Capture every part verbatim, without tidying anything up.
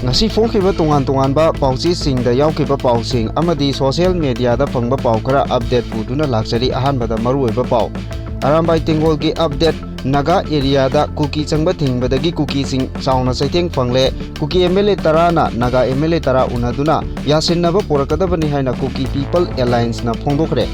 ꯉꯁꯤ ꯐꯣꯡꯈꯤꯕ ꯇꯣꯉꯥꯟ ꯇꯣꯉꯥꯟꯕ ꯄꯥꯎꯆꯦꯁꯤꯡꯗ ꯌꯥꯎꯈꯤꯕ ꯄꯥꯎꯁꯤꯡ ꯑꯃꯗꯤ social media ꯗ ꯐꯪꯕ ꯄꯥꯎ ꯈꯔ update ꯄꯨꯗꯨꯅ ꯂꯥꯛꯆꯔꯤ꯫ ꯑꯍꯥꯟꯕꯗ ꯃꯔꯨꯑꯣꯏꯕ ꯄꯥꯎ꯫ ꯑꯔꯥꯝꯕꯥꯏ ꯇꯦꯡꯒꯣꯜꯒꯤ update꯫ ꯅꯥꯒꯥ area ꯗ ꯀꯨꯀꯤ ꯆꯪꯕ ꯊꯤꯡꯕꯗꯒꯤ ꯀꯨꯀꯤꯁꯤꯡ ꯆꯥꯎꯅ ꯆꯩꯊꯦꯡ ꯐꯪꯂꯦ꯫ ꯀꯨꯀꯤ M L A ꯇꯔꯥꯅ Naga M L A ꯇꯔꯥ ꯎꯅꯗꯨꯅ ꯌꯥꯁꯤꯟꯅꯕ ꯄꯨꯔꯛꯀꯗꯕꯅꯤ ꯍꯥꯏꯅ Kuki People Alliance ꯅ ꯐꯣꯡꯗꯣꯛꯈ꯭ꯔꯦ꯫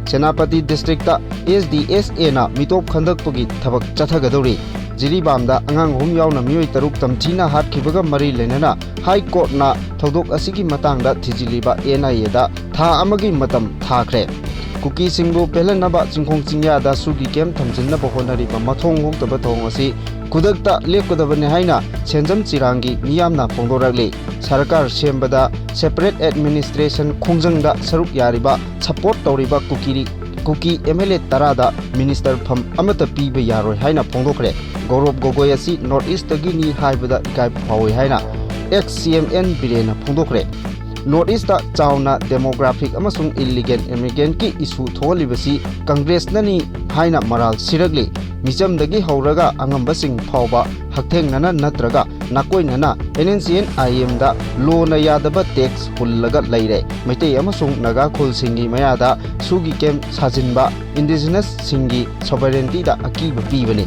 ꯁꯦꯅꯥꯄꯇꯤ district ꯇ S D S A ꯅ ꯃꯤꯇꯣꯞ ꯈꯟꯗꯣꯛꯄꯒꯤ ꯊꯕꯛ ꯆꯠꯊꯒꯗꯧꯔꯤ꯫ ꯖꯤꯔꯤꯕꯥꯝꯗ ꯑꯉꯥꯡ ꯑꯍꯨꯝ ꯌꯥꯎꯅ ꯃꯤꯑꯣꯏ ꯇꯔꯨꯛ ꯇꯝꯊꯤꯅ ꯍꯥꯠꯈꯤꯕꯒ ꯃꯔꯤ ꯂꯩꯅꯅ High Court ꯅ ꯊꯧꯗꯣꯛ ꯑꯁꯤꯒꯤ ꯃꯇꯥꯡꯗ ꯊꯤꯖꯤꯜꯂꯤꯕ N I A ꯗ ꯊꯥ ꯑꯃꯒꯤ ꯃꯇꯝ ꯊꯥꯈ꯭ꯔꯦ꯫ ꯀꯨꯀꯤꯁꯤꯡꯕꯨ ꯄꯦꯜꯍꯟꯅꯕ ꯆꯤꯡꯈꯣꯡ ꯆꯤꯡꯌꯥꯗ ꯁꯨꯒꯤ camp ꯊꯝꯖꯤꯟꯅꯕ ꯍꯣꯠꯅꯔꯤꯕ ꯃꯊꯣꯡ ꯍꯨꯛꯇꯕ ꯊꯧꯑꯣꯡ ꯑꯁꯤ ꯈꯨꯗꯛꯇ ꯂꯦꯞꯀꯗꯕꯅꯤ ꯍꯥꯏꯅ ꯁꯦꯟꯖꯝ ꯆꯤꯔꯥꯡꯒꯤ ꯃꯤꯌꯥꯝꯅ ꯐꯣꯡꯗꯣꯔꯛꯂꯤ꯫ ꯁꯔꯀꯥꯔ ꯁꯦꯝꯕꯗ separate administration ꯈꯣꯡꯖꯪꯗ ꯁꯔꯨꯛ ꯌꯥꯔꯤꯕ, support ꯇꯧꯔꯤꯕ ꯀꯨꯀꯤ, ꯀꯨꯀꯤ M L A ꯇꯔꯥꯗ minister ꯐꯝ ꯑꯃꯠꯇ ꯄꯤꯕ ꯌꯥꯔꯣꯏ ꯍꯥꯏꯅ ꯐꯣꯡꯗꯣꯛꯈ꯭ꯔꯦ꯫ ꯒꯧꯔꯕ ꯒꯣꯒꯣꯏ ꯑꯁꯤ North East ꯇꯒꯤꯅꯤ ꯍꯥꯏꯕꯗ ꯏꯀꯥꯏꯕ ꯐꯥꯎꯏ ꯍꯥꯏꯅ ex C M N ꯕꯤꯔꯦꯟꯅ ꯐꯣꯡꯗꯣꯛꯈ꯭ꯔꯦ꯫ North East ꯇ ꯆꯥꯎꯅ demographic ꯑꯃꯁꯨꯡ illegal immigrant ꯀꯤ issue ꯊꯣꯛꯍꯜꯂꯤꯕꯁꯤ Congress ꯅꯅꯤ ꯍꯥꯏꯅ ꯃꯔꯥꯜ ꯁꯤꯔꯛꯂꯤ꯫ ꯃꯤꯆꯝꯗꯒꯤ ꯍꯧꯔꯒ ꯑꯉꯝꯕꯁꯤꯡ ꯐꯥꯎꯕ ꯍꯛꯊꯦꯡꯅꯅ ꯅꯠꯇ꯭ꯔꯒ ꯅꯥꯀꯣꯏꯅꯅ N N C N I M the law ꯅ ꯌꯥꯗꯕ tax ꯍꯨꯜꯂꯒ ꯂꯩꯔꯦ꯫ ꯃꯩꯇꯩ ꯑꯃꯁꯨꯡ ꯅꯥꯒꯥ ꯈꯨꯜꯁꯤꯡꯒꯤ ꯃꯌꯥꯗ ꯁꯨꯒꯤ camp ꯁꯥꯖꯤꯟꯕ indigenous ꯁꯤꯡꯒꯤ sovereignty ꯗ ꯑꯀꯤꯕ ꯄꯤꯕꯅꯤ꯫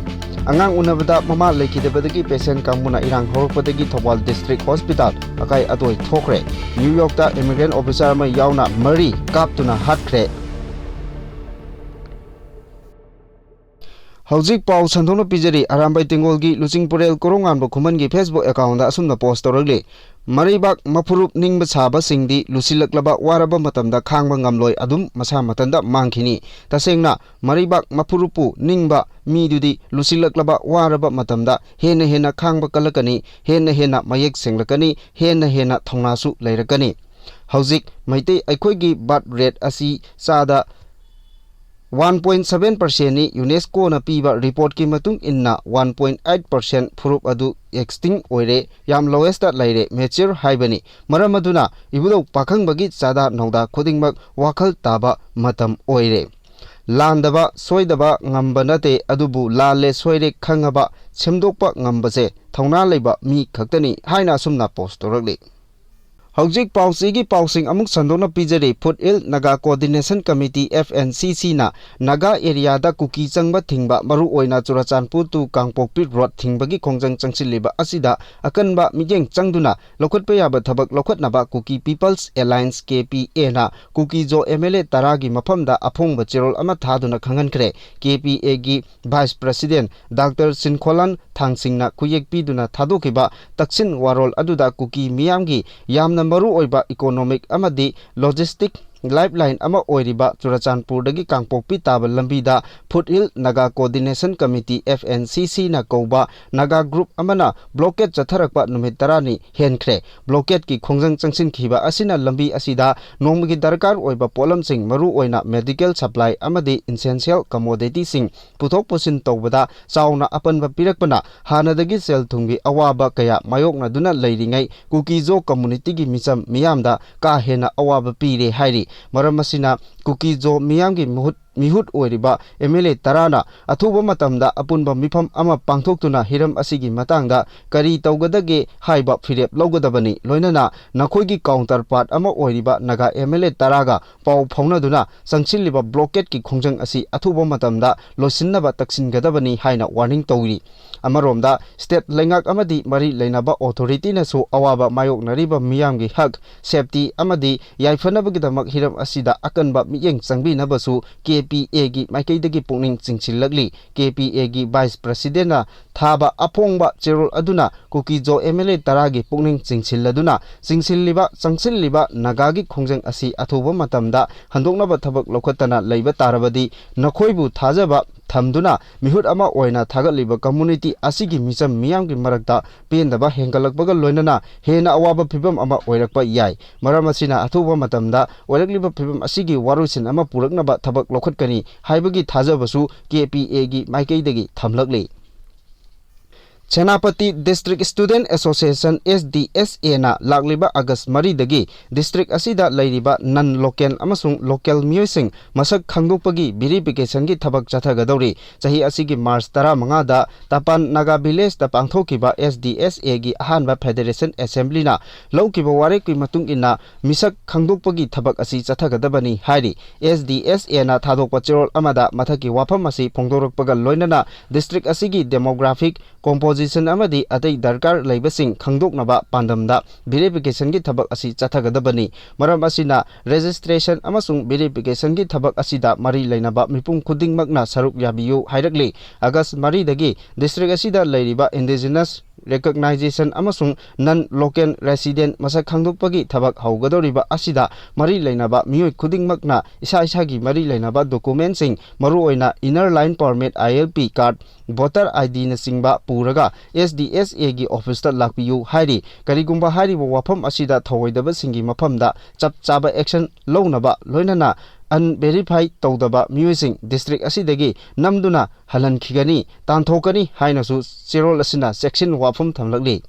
ꯑꯉꯥꯡ ꯎꯅꯕꯗ ꯃꯃꯥ ꯂꯩꯈꯤꯗꯕꯗꯒꯤ patient ꯀꯥꯡꯕꯨꯅ ꯏꯔꯥꯡ ꯍꯧꯔꯛꯄꯗꯒꯤ ꯊꯧꯕꯥꯜ district hospital ꯑꯀꯥꯏ ꯑꯇꯣꯏ ꯊꯣꯛꯈ꯭ꯔꯦ꯫ New York ꯇ immigrant officer ꯑꯃ ꯌꯥꯎꯅ ꯃꯔꯤ ꯀꯥꯞꯇꯨꯅ ꯍꯥꯠꯈ꯭ꯔꯦ꯫ ꯍꯧꯖꯤꯛ ꯄꯥꯎ ꯁꯟꯗꯣꯛꯅ ꯄꯤꯖꯔꯤ꯫ ꯑꯔꯥꯝꯕꯥꯏ ꯇꯦꯡꯒꯣꯜꯒꯤ ꯂꯨꯆꯤꯡꯄꯨꯔꯦꯜ ꯀꯣꯔꯣꯡꯉꯥꯟꯕ ꯈꯨꯃꯟꯒꯤ Facebook account ꯗ ꯑꯁꯨꯝꯅ post ꯇꯧꯔꯛꯂꯤ: ꯃꯔꯩꯕꯥꯛ ꯃꯐꯨꯔꯨꯞ ꯅꯤꯡꯕ ꯁꯥꯕꯁꯤꯡꯗꯤ ꯂꯨꯁꯤꯜꯂꯛꯂꯕ ꯋꯥꯔꯕ ꯃꯇꯝꯗ ꯈꯥꯡꯕ ꯉꯝꯂꯣꯏ, ꯑꯗꯨꯝ ꯃꯁꯥ ꯃꯊꯟꯇ ꯃꯥꯡꯈꯤꯅꯤ꯫ ꯇꯁꯦꯡꯅ ꯃꯔꯩꯕꯥꯛ ꯃꯐꯨꯔꯨꯞꯄꯨ ꯅꯤꯡꯕ ꯃꯤꯗꯨꯗꯤ ꯂꯨꯁꯤꯜꯂꯛꯂꯕ ꯋꯥꯔꯕ ꯃꯇꯝꯗ ꯍꯦꯟꯅ ꯍꯦꯟꯅ ꯈꯥꯡꯕ ꯀꯜꯂꯛꯀꯅꯤ, ꯍꯦꯟꯅ ꯍꯦꯟꯅ ꯃꯌꯦꯛ ꯁꯦꯡꯂꯛꯀꯅꯤ, ꯍꯦꯟꯅ ꯍꯦꯟꯅ ꯊꯧꯅꯥꯁꯨ ꯂꯩꯔꯛꯀꯅꯤ꯫ ꯍꯧꯖꯤꯛ ꯃꯩꯇꯩ ꯑꯩꯈꯣꯏꯒꯤ birth rate ꯑꯁꯤ ꯆꯥꯗ one point seven percent ꯅꯤ꯫ UNESCO ꯅ ꯄꯤꯕ report ꯀꯤ ꯃꯇꯨꯡ ꯏꯟꯅ one point eight percent ꯐꯨꯔꯨꯞ ꯑꯗꯨ extinct ꯑꯣꯏꯔꯦ, ꯌꯥꯝ lowest ꯂꯩꯔꯦ, mature ꯍꯥꯏꯕꯅꯤ꯫ ꯃꯔꯝ ꯑꯗꯨꯅ ꯏꯕꯨꯙꯧ ꯄꯥꯈꯪꯕꯒꯤ ꯆꯥꯗꯥ ꯅꯧꯗꯥ ꯈꯨꯗꯤꯡꯃꯛ ꯋꯥꯈꯜ ꯇꯥꯕ ꯃꯇꯝ ꯑꯣꯏꯔꯦ꯫ ꯂꯥꯟꯗꯕ ꯁꯣꯏꯗꯕ ꯉꯝꯕ ꯅꯠꯇꯦ, ꯑꯗꯨꯕꯨ ꯂꯥꯜꯂꯦ ꯁꯣꯏꯔꯦ ꯈꯪꯉꯕ ꯁꯦꯝꯗꯣꯛꯄ ꯉꯝꯕꯁꯦ ꯊꯧꯅꯥ ꯂꯩꯕ ꯃꯤ ꯈꯛꯇꯅꯤ" ꯍꯥꯏꯅ ꯑꯁꯨꯝꯅ ꯄꯣꯁ ꯇꯧꯔꯛꯂꯤ꯫ ꯍꯧꯖꯤꯛ ꯄꯥꯎꯆꯦꯒꯤ ꯄꯥꯎꯁꯤꯡ ꯑꯃꯨꯛ ꯁꯟꯗꯣꯛꯅ ꯄꯤꯖꯔꯤ꯫ Foot hill Naga coordination committee, F N C C ꯅ ꯅꯥꯒꯥ ꯑꯦꯔꯤꯌꯥꯗ ꯀꯨꯀꯤ ꯆꯪꯕ ꯊꯤꯡꯕ, ꯃꯔꯨꯑꯣꯏꯅ ꯆꯨꯔꯆꯥꯟꯄꯨꯔ to ꯀꯥꯡꯄꯣꯛꯄꯤ ꯔꯣꯗ ꯊꯤꯡꯕꯒꯤ ꯈꯣꯡꯖꯪ ꯆꯪꯁꯤꯜꯂꯤꯕ ꯑꯁꯤꯗ ꯑꯀꯟꯕ ꯃꯤꯠꯌꯦꯡ ꯆꯪꯗꯨꯅ ꯂꯧꯈꯠꯄ ꯌꯥꯕ ꯊꯕꯛ ꯂꯧꯈꯠꯅꯕ Kuki People's Alliance, K P A ꯅ ꯀꯨꯀꯤ ꯖꯣ M L A ꯇꯔꯥꯒꯤ ꯃꯐꯝꯗ ꯑꯐꯣꯡꯕ ꯆꯦꯔꯣꯜ ꯑꯃ ꯊꯥꯗꯨꯅ ꯈꯪꯍꯟꯈ꯭ꯔꯦ꯫ K P A ꯒꯤ Vice President Doctor ꯁꯤꯟꯈꯣꯂꯥꯟ ꯊꯥꯡꯁꯤꯡꯅ ꯈꯨꯌꯦꯛ ꯄꯤꯗꯨꯅ ꯊꯥꯗꯣꯛꯈꯤꯕ ꯇꯛꯁꯤꯟ ꯋꯥꯔꯣꯜ ꯑꯗꯨꯗ ꯀꯨꯀꯤ ꯃꯤꯌꯥꯝꯒꯤ ꯌꯥꯝꯅ ꯃꯔꯨꯑꯣꯏꯕ economic ꯑꯃꯗꯤ logistic lifeline ꯑꯃ ꯑꯣꯏꯔꯤꯕ ꯆꯨꯔꯆꯥꯟꯄꯨꯔꯗꯒꯤ ꯀꯥꯡꯄꯣꯛꯄꯤ ꯇꯥꯕ ꯂꯝꯕꯤꯗ foot hill Naga coordination committee, F N C C ꯅ ꯀꯧꯕ ꯅꯥꯒꯥ ꯒ꯭ꯔꯨꯞ ꯑꯃꯅ ꯕ꯭ꯂꯣꯀꯦꯠ ꯆꯠꯊꯔꯛꯄ ꯅꯨꯃꯤꯠ ꯇꯔꯥꯅꯤ ꯍꯦꯟꯈ꯭ꯔꯦ꯫ ꯕ꯭ꯂꯣꯀꯦꯠꯀꯤ ꯈꯣꯡꯖꯪ ꯆꯪꯁꯤꯟꯈꯤꯕ ꯑꯁꯤꯅ ꯂꯝꯕꯤ ꯑꯁꯤꯗ ꯅꯣꯡꯃꯒꯤ ꯗꯔꯀꯥꯔ ꯑꯣꯏꯕ ꯄꯣꯠꯂꯝꯁꯤꯡ, ꯃꯔꯨꯑꯣꯏꯅ medical supply ꯑꯃꯗꯤ essential commodityꯁꯤꯡ ꯄꯨꯊꯣꯛ ꯄꯨꯁꯤꯟ ꯇꯧꯕꯗ ꯆꯥꯎꯅ ꯑꯄꯟꯕ ꯄꯤꯔꯛꯄꯅ ꯍꯥꯟꯅꯗꯒꯤ ꯁꯦꯜ ꯊꯨꯝꯒꯤ ꯑꯋꯥꯕ ꯀꯌꯥ ꯃꯥꯌꯣꯛꯅꯗꯨꯅ ꯂꯩꯔꯤꯉꯩ ꯀꯨꯀꯤ ꯖꯣ communityꯒꯤ ꯃꯤꯆꯝ ꯃꯤꯌꯥꯝꯗ ꯀꯥ ꯍꯦꯟꯅ ꯑꯋꯥꯕ ꯄꯤꯔꯦ ꯍꯥꯏꯔꯤ꯫ ꯃꯔꯝ ꯑꯁꯤꯅ ꯀꯨꯀꯤ ꯖꯣ ꯃꯤꯌꯥꯝꯒꯤ ꯃꯍꯨꯠ, ꯃꯤꯍꯨꯠ ꯑꯣꯏꯔꯤꯕ M L A ꯇꯔꯥꯅ ꯑꯊꯨꯕ ꯃꯇꯝꯗ ꯑꯄꯨꯟꯕ ꯃꯤꯐꯝ ꯑꯃ ꯄꯥꯡꯊꯣꯛꯇꯨꯅ ꯍꯤꯔꯝ ꯑꯁꯤꯒꯤ ꯃꯇꯥꯡꯗ ꯀꯔꯤ ꯇꯧꯒꯗꯒꯦ ꯍꯥꯏꯕ ꯐꯤꯔꯦꯞ ꯂꯧꯒꯗꯕꯅꯤ꯫ ꯂꯣꯏꯅꯅ ꯅꯈꯣꯏꯒꯤ counterpart ꯑꯃ ꯑꯣꯏꯔꯤꯕ ꯅꯥꯒꯥ M L A ꯇꯔꯥꯒ ꯄꯥꯎ ꯐꯥꯎꯅꯗꯨꯅ ꯆꯪꯁꯤꯜꯂꯤꯕ ꯕ꯭ꯂꯣꯀꯦꯠꯀꯤ ꯈꯣꯡꯖꯪ ꯑꯁꯤ ꯑꯊꯨꯕ ꯃꯇꯝꯗ ꯂꯣꯏꯁꯤꯟꯅꯕ ꯇꯛꯁꯤꯟꯒꯗꯕꯅꯤ ꯍꯥꯏꯅ warning ꯇꯧꯔꯤ꯫ ꯑꯃꯔꯣꯝꯗ, state ꯂꯩꯉꯥꯛ ꯑꯃꯗꯤ ꯃꯔꯤ ꯂꯩꯅꯕ authorityꯅꯁꯨ ꯑꯋꯥꯕ ꯃꯥꯌꯣꯛꯅꯔꯤꯕ ꯃꯤꯌꯥꯝꯒꯤ ꯍꯛ, safety ꯑꯃꯗꯤ ꯌꯥꯏꯐꯅꯕꯒꯤꯗꯃꯛ ꯍꯤꯔꯝ ꯑꯁꯤꯗ ꯑꯀꯟꯕ ꯃꯤꯠꯌꯦꯡ ꯆꯪꯕꯤꯅꯕꯁꯨ K P Aꯒꯤ ꯃꯥꯏꯀꯩꯗꯒꯤ ꯄꯨꯛꯅꯤꯡ ꯆꯤꯡꯁꯤꯜꯂꯛꯂꯤ꯫ K P Aꯒꯤ Vice Presidentꯅ ꯊꯥꯕ ꯑꯐꯣꯡꯕ ꯆꯦꯔꯣꯜ ꯑꯗꯨꯅ ꯀꯨꯀꯤ ꯖꯣ M L A ꯇꯔꯥꯒꯤ ꯄꯨꯛꯅꯤꯡ ꯆꯤꯡꯁꯤꯜꯂꯗꯨꯅ, ꯆꯤꯡꯁꯤꯜꯂꯤꯕ, ꯆꯪꯁꯤꯜꯂꯤꯕ ꯅꯥꯒꯥꯒꯤ ꯈꯣꯡꯖꯪ ꯑꯁꯤ ꯑꯊꯨꯕ ꯃꯇꯝꯗ ꯍꯟꯗꯣꯛꯅꯕ ꯊꯕꯛ ꯂꯧꯈꯠꯇꯅ ꯂꯩꯕ ꯇꯥꯔꯕꯗꯤ, ꯅꯈꯣꯏꯕꯨ ꯊꯥꯖꯕ ꯊꯝꯗꯨꯅ ꯃꯤꯍꯨꯠ ꯑꯃ ꯑꯣꯏꯅ ꯊꯥꯒꯠꯂꯤꯕ community ꯑꯁꯤꯒꯤ ꯃꯤꯆꯝ ꯃꯤꯌꯥꯝꯒꯤ ꯃꯔꯛꯇ ꯄꯦꯟꯗꯕ ꯍꯦꯟꯒꯠꯂꯛꯄꯒ ꯂꯣꯏꯅꯅ ꯍꯦꯟꯅ ꯑꯋꯥꯕ ꯐꯤꯕꯝ ꯑꯃ ꯑꯣꯏꯔꯛꯄ ꯌꯥꯏ꯫ ꯃꯔꯝ ꯑꯁꯤꯅ, ꯑꯊꯨꯕ ꯃꯇꯝꯗ ꯑꯣꯏꯔꯛꯂꯤꯕ ꯐꯤꯕꯝ ꯑꯁꯤꯒꯤ ꯋꯥꯔꯣꯏꯁꯤꯟ ꯑꯃ ꯄꯨꯔꯛꯅꯕ ꯊꯕꯛ ꯂꯧꯈꯠꯀꯅꯤ ꯍꯥꯏꯕꯒꯤ ꯊꯥꯖꯕꯁꯨ K P Aꯒꯤ ꯃꯥꯏꯀꯩꯗꯒꯤ ꯊꯝꯂꯛꯂꯤ꯫ Senapati District Student Association, S D S A ꯅ ꯂꯥꯛꯂꯤꯕ ꯑꯥꯒꯁ ꯃꯔꯤꯗꯒꯤ district ꯑꯁꯤꯗ ꯂꯩꯔꯤꯕ non local ꯑꯃꯁꯨꯡ local ꯃꯤꯑꯣꯏꯁꯤꯡ ꯃꯁꯛ ꯈꯪꯗꯣꯛꯄꯒꯤ verification ꯒꯤ ꯊꯕꯛ ꯆꯠꯊꯒꯗꯧꯔꯤ꯫ ꯆꯍꯤ ꯑꯁꯤꯒꯤ ꯃꯥꯔꯆ ꯇꯔꯥꯃꯉꯥꯗ ꯇꯄꯥꯟ ꯅꯥꯒꯥ village ꯇ ꯄꯥꯡꯊꯣꯛꯈꯤꯕ S D S A ꯒꯤ ꯑꯍꯥꯟꯕ Federation Assembly ꯅ ꯂꯧꯈꯤꯕ ꯋꯥꯔꯦꯞꯀꯤ ꯃꯇꯨꯡ ꯏꯟꯅ ꯃꯤꯁꯛ ꯈꯪꯗꯣꯛꯄꯒꯤ ꯊꯕꯛ ꯑꯁꯤ ꯆꯠꯊꯒꯗꯕꯅꯤ ꯍꯥꯏꯔꯤ꯫ S D S A ꯅ ꯊꯥꯗꯣꯛꯄ ꯆꯦꯔꯣꯜ ꯑꯃꯗ ꯃꯊꯛꯀꯤ ꯋꯥꯐꯝ ꯑꯁꯤ ꯐꯣꯡꯗꯣꯔꯛꯄꯒ ꯂꯣꯏꯅꯅ district ꯑꯁꯤꯒꯤ demographic composition ꯑꯃꯗꯤ ꯑꯇꯩ ꯗꯔꯀꯥꯔ ꯂꯩꯕꯁꯤꯡ ꯈꯪꯗꯣꯛꯅꯕ ꯄꯥꯟꯗꯝꯗ verification ꯒꯤ ꯊꯕꯛ ꯑꯁꯤ ꯆꯠꯊꯒꯗꯕꯅꯤ꯫ ꯃꯔꯝ ꯑꯁꯤꯅ registration ꯑꯃꯁꯨꯡ verification ꯒꯤ ꯊꯕꯛ ꯑꯁꯤꯗ ꯃꯔꯤ ꯂꯩꯅꯕ ꯃꯤꯄꯨꯝ ꯈꯨꯗꯤꯡꯃꯛꯅ ꯁꯔꯨꯛ ꯌꯥꯕꯤꯌꯨ ꯍꯥꯏꯔꯛꯂꯤ꯫ ꯑꯥꯒꯁ ꯃꯔꯤꯗꯒꯤ district ꯑꯁꯤꯗ ꯂꯩꯔꯤꯕ indigenous recognition ꯑꯃꯁꯨꯡ non local resident ꯃꯁꯛ ꯈꯪꯗꯣꯛꯄꯒꯤ ꯊꯕꯛ ꯍꯧꯒꯗꯧꯔꯤꯕ ꯑꯁꯤꯗ ꯃꯔꯤ ꯂꯩꯅꯕ ꯃꯤꯑꯣꯏ ꯈꯨꯗꯤꯡꯃꯛꯅ ꯏꯁꯥ ꯏꯁꯥꯒꯤ ꯃꯔꯤ ꯂꯩꯅꯕ document ꯁꯤꯡ, ꯃꯔꯨꯑꯣꯏꯅ Inner Line Permit, I L P card, voter I D ꯅꯆꯤꯡꯕ ꯄꯨꯔꯒ S D S A ꯒꯤ office ꯇ ꯂꯥꯛꯄꯤꯌꯨ ꯍꯥꯏꯔꯤ꯫ ꯀꯔꯤꯒꯨꯝꯕ ꯍꯥꯏꯔꯤꯕ ꯋꯥꯐꯝ ꯑꯁꯤꯗ ꯊꯧꯑꯣꯏꯗꯕꯁꯤꯡꯒꯤ ꯃꯐꯝꯗ ꯆꯞ ꯆꯥꯕ action ꯂꯧꯅꯕ, ꯂꯣꯏꯅꯅ unverify ꯇꯧꯗꯕ ꯃꯤꯑꯣꯏꯁꯤꯡ district ꯑꯁꯤꯗꯒꯤ ꯅꯝꯗꯨꯅ ꯍꯜꯍꯟꯈꯤꯒꯅꯤ, ꯇꯥꯟꯊꯣꯛꯀꯅꯤ ꯍꯥꯏꯅꯁꯨ ꯆꯦꯔꯣꯜ ꯑꯁꯤꯅ ꯆꯦꯛꯁꯤꯟ ꯋꯥꯐꯝ ꯊꯝꯂꯛꯂꯤ꯫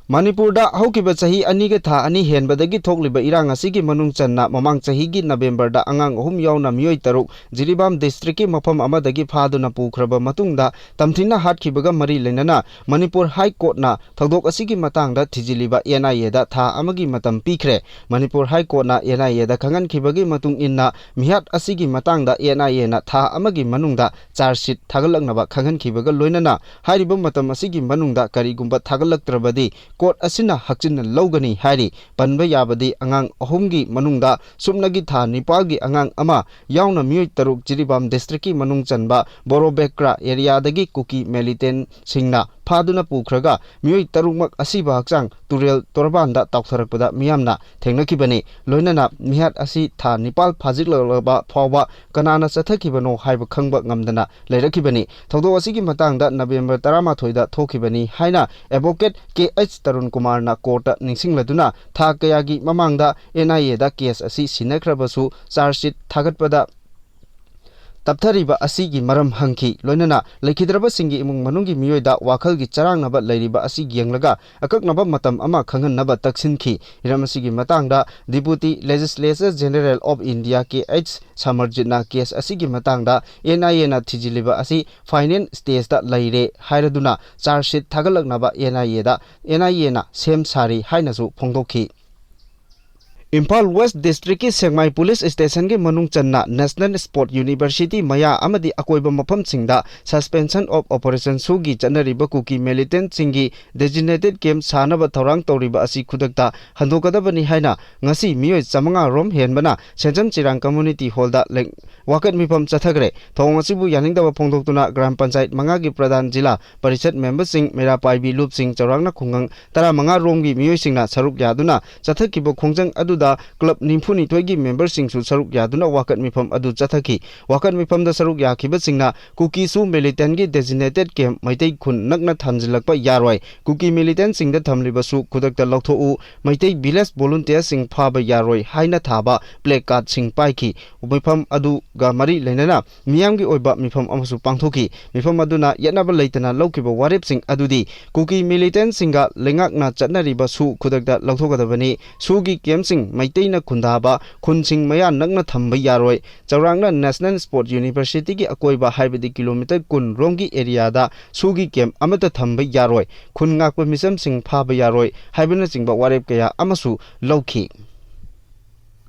ꯃꯅꯤꯄꯨꯔꯗ ꯍꯧꯈꯤꯕ ꯆꯍꯤ ꯑꯅꯤꯒ ꯊꯥ ꯑꯅꯤ ꯍꯦꯟꯕꯗꯒꯤ ꯊꯣꯛꯂꯤꯕ ꯏꯔꯥꯡ ꯑꯁꯤꯒꯤ ꯃꯅꯨꯡ ꯆꯟꯅ ꯃꯃꯥꯡ ꯆꯍꯤꯒꯤ ꯅꯕꯦꯝꯕꯔꯗ ꯑꯉꯥꯡ ꯑꯍꯨꯝ ꯌꯥꯎꯅ ꯃꯤꯑꯣꯏ ꯇꯔꯨꯛ ꯖꯤꯔꯤꯕꯥꯝ district ꯀꯤ ꯃꯐꯝ ꯑꯃꯗꯒꯤ ꯐꯥꯗꯨꯅ ꯄꯨꯈ꯭ꯔꯕ ꯃꯇꯨꯡꯗ ꯇꯝꯊꯤꯅ ꯍꯥꯠꯈꯤꯕꯒ ꯃꯔꯤ ꯂꯩꯅꯅ ꯃꯅꯤꯄꯨꯔ High Court ꯅ ꯊꯧꯗꯣꯛ ꯑꯁꯤꯒꯤ ꯃꯇꯥꯡꯗ ꯊꯤꯖꯤꯜꯂꯤꯕ N I A ꯗ ꯊꯥ ꯑꯃꯒꯤ ꯃꯇꯝ ꯄꯤꯈ꯭ꯔꯦ꯫ ꯃꯅꯤꯄꯨꯔ High Court ꯅ N I A ꯗ ꯈꯪꯍꯟꯈꯤꯕꯒꯤ ꯃꯇꯨꯡ ꯏꯟꯅ ꯃꯤꯍꯥꯠ ꯑꯁꯤꯒꯤ ꯃꯇꯥꯡꯗ N I A ꯅ ꯊꯥ ꯑꯃꯒꯤ ꯃꯅꯨꯡꯗ charge sheet ꯊꯥꯒꯠꯂꯛꯅꯕ ꯈꯪꯍꯟꯈꯤꯕꯒ ꯂꯣꯏꯅꯅ ꯍꯥꯏꯔꯤꯕ ꯃꯇꯝ ꯑꯁꯤꯒꯤ ꯃꯅꯨꯡꯗ ꯀꯔꯤꯒꯨꯝꯕ ꯊꯥꯒꯠꯂꯛꯇ꯭ꯔꯕꯗꯤ court ꯑꯁꯤꯅ ꯍꯛꯆꯤꯟꯅ ꯂꯧꯒꯅꯤ ꯍꯥꯏꯔꯤ꯫ ꯄꯟꯕ ꯌꯥꯕꯗꯤ ꯑꯉꯥꯡ ꯑꯍꯨꯝꯒꯤ ꯃꯅꯨꯡꯗ ꯁꯨꯞꯅꯒꯤ ꯊꯥ ꯅꯤꯄꯥꯜꯒꯤ ꯑꯉꯥꯡ ꯑꯃ ꯌꯥꯎꯅ ꯃꯤꯑꯣꯏ ꯇꯔꯨꯛ ꯖꯤꯔꯤꯕꯥꯝ district ꯀꯤ ꯃꯅꯨꯡ ꯆꯟꯕ ꯕꯣꯔꯣꯕꯦꯀ꯭ꯔꯥ area ꯗꯒꯤ ꯀꯨꯀꯤ militant ꯁꯤꯡꯅ ꯐꯥꯗꯨꯅ ꯄꯨꯈ꯭ꯔꯒ ꯃꯤꯑꯣꯏ ꯇꯔꯨꯛꯃꯛ ꯑꯁꯤꯕ ꯍꯛꯆꯥꯡ ꯇꯨꯔꯦꯜ ꯇꯣꯔꯕꯥꯟꯗ ꯇꯥꯎꯊꯔꯛꯄꯗ ꯃꯤꯌꯥꯝꯅ ꯊꯦꯡꯅꯈꯤꯕꯅꯤ꯫ ꯂꯣꯏꯅꯅ ꯃꯤꯍꯥꯠ ꯑꯁꯤ ꯊꯥ ꯅꯤꯄꯥꯜ ꯐꯥꯖꯤꯜꯂꯛꯂꯕ ꯐꯥꯎꯕ ꯀꯅꯥꯅ ꯆꯠꯊꯈꯤꯕꯅꯣ ꯍꯥꯏꯕ ꯈꯪꯕ ꯉꯝꯗꯅ ꯂꯩꯔꯛꯈꯤꯕꯅꯤ꯫ ꯊꯧꯗꯣꯛ ꯑꯁꯤꯒꯤ ꯃꯇꯥꯡꯗ ꯅꯕꯦꯝꯕꯔ ꯇꯔꯥꯃꯥꯊꯣꯏꯗ ꯊꯣꯛꯈꯤꯕꯅꯤ ꯍꯥꯏꯅ advocate K H ꯇꯔꯨꯟ ꯀꯨꯃꯥꯔꯅ court ꯇ ꯅꯤꯡꯁꯤꯡꯂꯗꯨꯅ ꯊꯥ ꯀꯌꯥꯒꯤ ꯃꯃꯥꯡꯗ N I A the case ꯑꯁꯤ ꯁꯤꯟꯅꯈ꯭ꯔꯕꯁꯨ charge sheet ꯊꯥꯒꯠꯄꯗ ꯇꯞꯊꯔꯤꯕ ꯑꯁꯤꯒꯤ ꯃꯔꯝ ꯍꯪꯈꯤ꯫ ꯂꯣꯏꯅꯅ ꯂꯩꯈꯤꯗ꯭ꯔꯕꯁꯤꯡꯒꯤ ꯏꯃꯨꯡ ꯃꯅꯨꯡꯒꯤ ꯃꯤꯑꯣꯏꯗ ꯋꯥꯈꯜꯒꯤ ꯆꯔꯥꯡꯅꯕ ꯂꯩꯔꯤꯕ ꯑꯁꯤ ꯌꯦꯡꯂꯒ ꯑꯀꯛꯅꯕ ꯃꯇꯝ ꯑꯃ ꯈꯪꯍꯟꯅꯕ ꯇꯛꯁꯤꯟꯈꯤ꯫ ꯍꯤꯔꯝ ꯑꯁꯤꯒꯤ ꯃꯇꯥꯡꯗ Deputy Legislator General of India K H ꯁꯃꯔꯖꯤꯠꯅ case ꯑꯁꯤꯒꯤ ꯃꯇꯥꯡꯗ N I A ꯅ ꯊꯤꯖꯤꯜꯂꯤꯕ ꯑꯁꯤ final stage ꯇ ꯂꯩꯔꯦ ꯍꯥꯏꯔꯗꯨꯅ charge sheet ꯊꯥꯒꯠꯂꯛꯅꯕ N I A the, N I A ꯅ ꯁꯦꯝ ꯁꯥꯔꯤ ꯍꯥꯏꯅꯁꯨ ꯐꯣꯡꯗꯣꯛꯈꯤ꯫ ꯏꯝꯐꯥꯜ West District ꯀꯤ ꯁꯦꯛꯃꯥꯏ Police Station ꯒꯤ ꯃꯅꯨꯡ ꯆꯟꯅ National Sport University ꯃꯌꯥ ꯑꯃꯗꯤ ꯑꯀꯣꯏꯕ ꯃꯐꯝꯁꯤꯡꯗ Suspension of Operation ꯁꯨꯒꯤ ꯆꯠꯅꯔꯤꯕ ꯀꯨꯀꯤ militant ꯁꯤꯡꯒꯤ designated camp ꯁꯥꯅꯕ ꯊꯧꯔꯥꯡ ꯇꯧꯔꯤꯕ ꯑꯁꯤ ꯈꯨꯗꯛꯇ ꯍꯟꯗꯣꯛꯀꯗꯕꯅꯤ ꯍꯥꯏꯅ ꯉꯁꯤ ꯃꯤꯑꯣꯏ ꯆꯥꯃꯉꯥ ꯔꯣꯝ ꯍꯦꯟꯕꯅ ꯁꯦꯟꯖꯝ ꯆꯤꯔꯥꯡ Community Hall ꯗ ꯂꯦꯡ-, ꯋꯥꯀꯠ ꯃꯤꯐꯝ ꯆꯠꯊꯈ꯭ꯔꯦ꯫ ꯊꯧꯑꯣꯡ ꯑꯁꯤꯕꯨ ꯌꯥꯅꯤꯡꯗꯕ ꯐꯣꯡꯗꯣꯛꯇꯨꯅ ꯒ꯭ꯔꯥꯝ ꯄꯟꯆꯥꯌꯠ ꯃꯉꯥꯒꯤ ꯄ꯭ꯔꯙꯥꯟ, ꯖꯤꯂꯥ ꯄꯔꯤꯁꯠ member ꯁꯤꯡ, ꯃꯩꯔꯥ ꯄꯥꯏꯕꯤ ꯂꯨꯞꯁꯤꯡ, ꯆꯥꯎꯔꯥꯛꯅ ꯈꯨꯡꯒꯪ ꯇꯔꯥꯃꯉꯥ ꯔꯣꯝꯒꯤ ꯃꯤꯑꯣꯏꯁꯤꯡꯅ ꯁꯔꯨꯛ ꯌꯥꯗꯨꯅ ꯆꯠꯊꯈꯤꯕ ꯈꯣꯡꯖꯪ ꯑꯗꯨꯗ club ꯅꯤꯐꯨꯅꯤꯊꯣꯏꯒꯤ member ꯁꯤꯡꯁꯨ ꯁꯔꯨꯛ ꯌꯥꯗꯨꯅ ꯋꯥꯀꯠ ꯃꯤꯐꯝ ꯑꯗꯨ ꯆꯠꯊꯈꯤ꯫ ꯋꯥꯀꯠ ꯃꯤꯐꯝꯗ ꯁꯔꯨꯛ ꯌꯥꯈꯤꯕꯁꯤꯡꯅ ꯀꯨꯀꯤ ꯁꯨ militant ꯀꯤ designated camp ꯃꯩꯇꯩ ꯈꯨꯟ ꯅꯛꯅ ꯊꯝꯖꯤꯜꯂꯛꯄ ꯌꯥꯔꯣꯏ, ꯀꯨꯀꯤ militant ꯁꯤꯡꯗ ꯊꯝꯂꯤꯕ ꯁꯨ ꯈꯨꯗꯛꯇ ꯂꯧꯊꯣꯛꯎ, ꯃꯩꯇꯩ village volunteer ꯁꯤꯡ ꯐꯥꯕ ꯌꯥꯔꯣꯏ ꯍꯥꯏꯅ ꯊꯥꯕ placard ꯁꯤꯡ ꯄꯥꯏꯈꯤ꯫ ꯃꯤꯐꯝ ꯑꯗꯨꯒ ꯃꯔꯤ ꯂꯩꯅꯅ ꯃꯤꯌꯥꯝꯒꯤ ꯑꯣꯏꯕ ꯃꯤꯐꯝ ꯑꯃꯁꯨ ꯄꯥꯡꯊꯣꯛꯈꯤ꯫ ꯃꯤꯐꯝ ꯑꯗꯨꯅ ꯌꯦꯠꯅꯕ ꯂꯩꯇꯅ ꯂꯧꯈꯤꯕ ꯋꯥꯔꯦꯞꯁꯤꯡ ꯑꯗꯨꯗꯤ ꯀꯨꯀꯤ militant ꯁꯤꯡꯒ ꯂꯩꯉꯥꯛꯅ ꯆꯠꯅꯔꯤꯕ ꯁꯨ ꯈꯨꯗꯛꯇ ꯂꯧꯊꯣꯛꯀꯗꯕꯅꯤ꯫ ꯁꯨꯒꯤ camp ꯁꯤꯡ ꯃꯩꯇꯩꯅ ꯈꯨꯟꯗꯥꯕ ꯈꯨꯟꯁꯤꯡ ꯃꯌꯥ ꯅꯛꯅ ꯊꯝꯕ ꯌꯥꯔꯣꯏ꯫ ꯆꯥꯎꯔꯥꯛꯅ National Sport University ꯒꯤ ꯑꯀꯣꯏꯕ, ꯍꯥꯏꯕꯗꯤ kilometre ꯀꯨꯟ ꯔꯣꯝꯒꯤ area ꯗ ꯁꯨꯒꯤ camp ꯑꯃꯠꯇ ꯊꯝꯕ ꯌꯥꯔꯣꯏ꯫ ꯈꯨꯟ ꯉꯥꯛꯄ ꯃꯤꯆꯝꯁꯤꯡ ꯐꯥꯕ ꯌꯥꯔꯣꯏ ꯍꯥꯏꯕꯅꯆꯤꯡꯕ ꯋꯥꯔꯦꯞ ꯀꯌꯥ ꯑꯃꯁꯨ ꯂꯧꯈꯤ꯫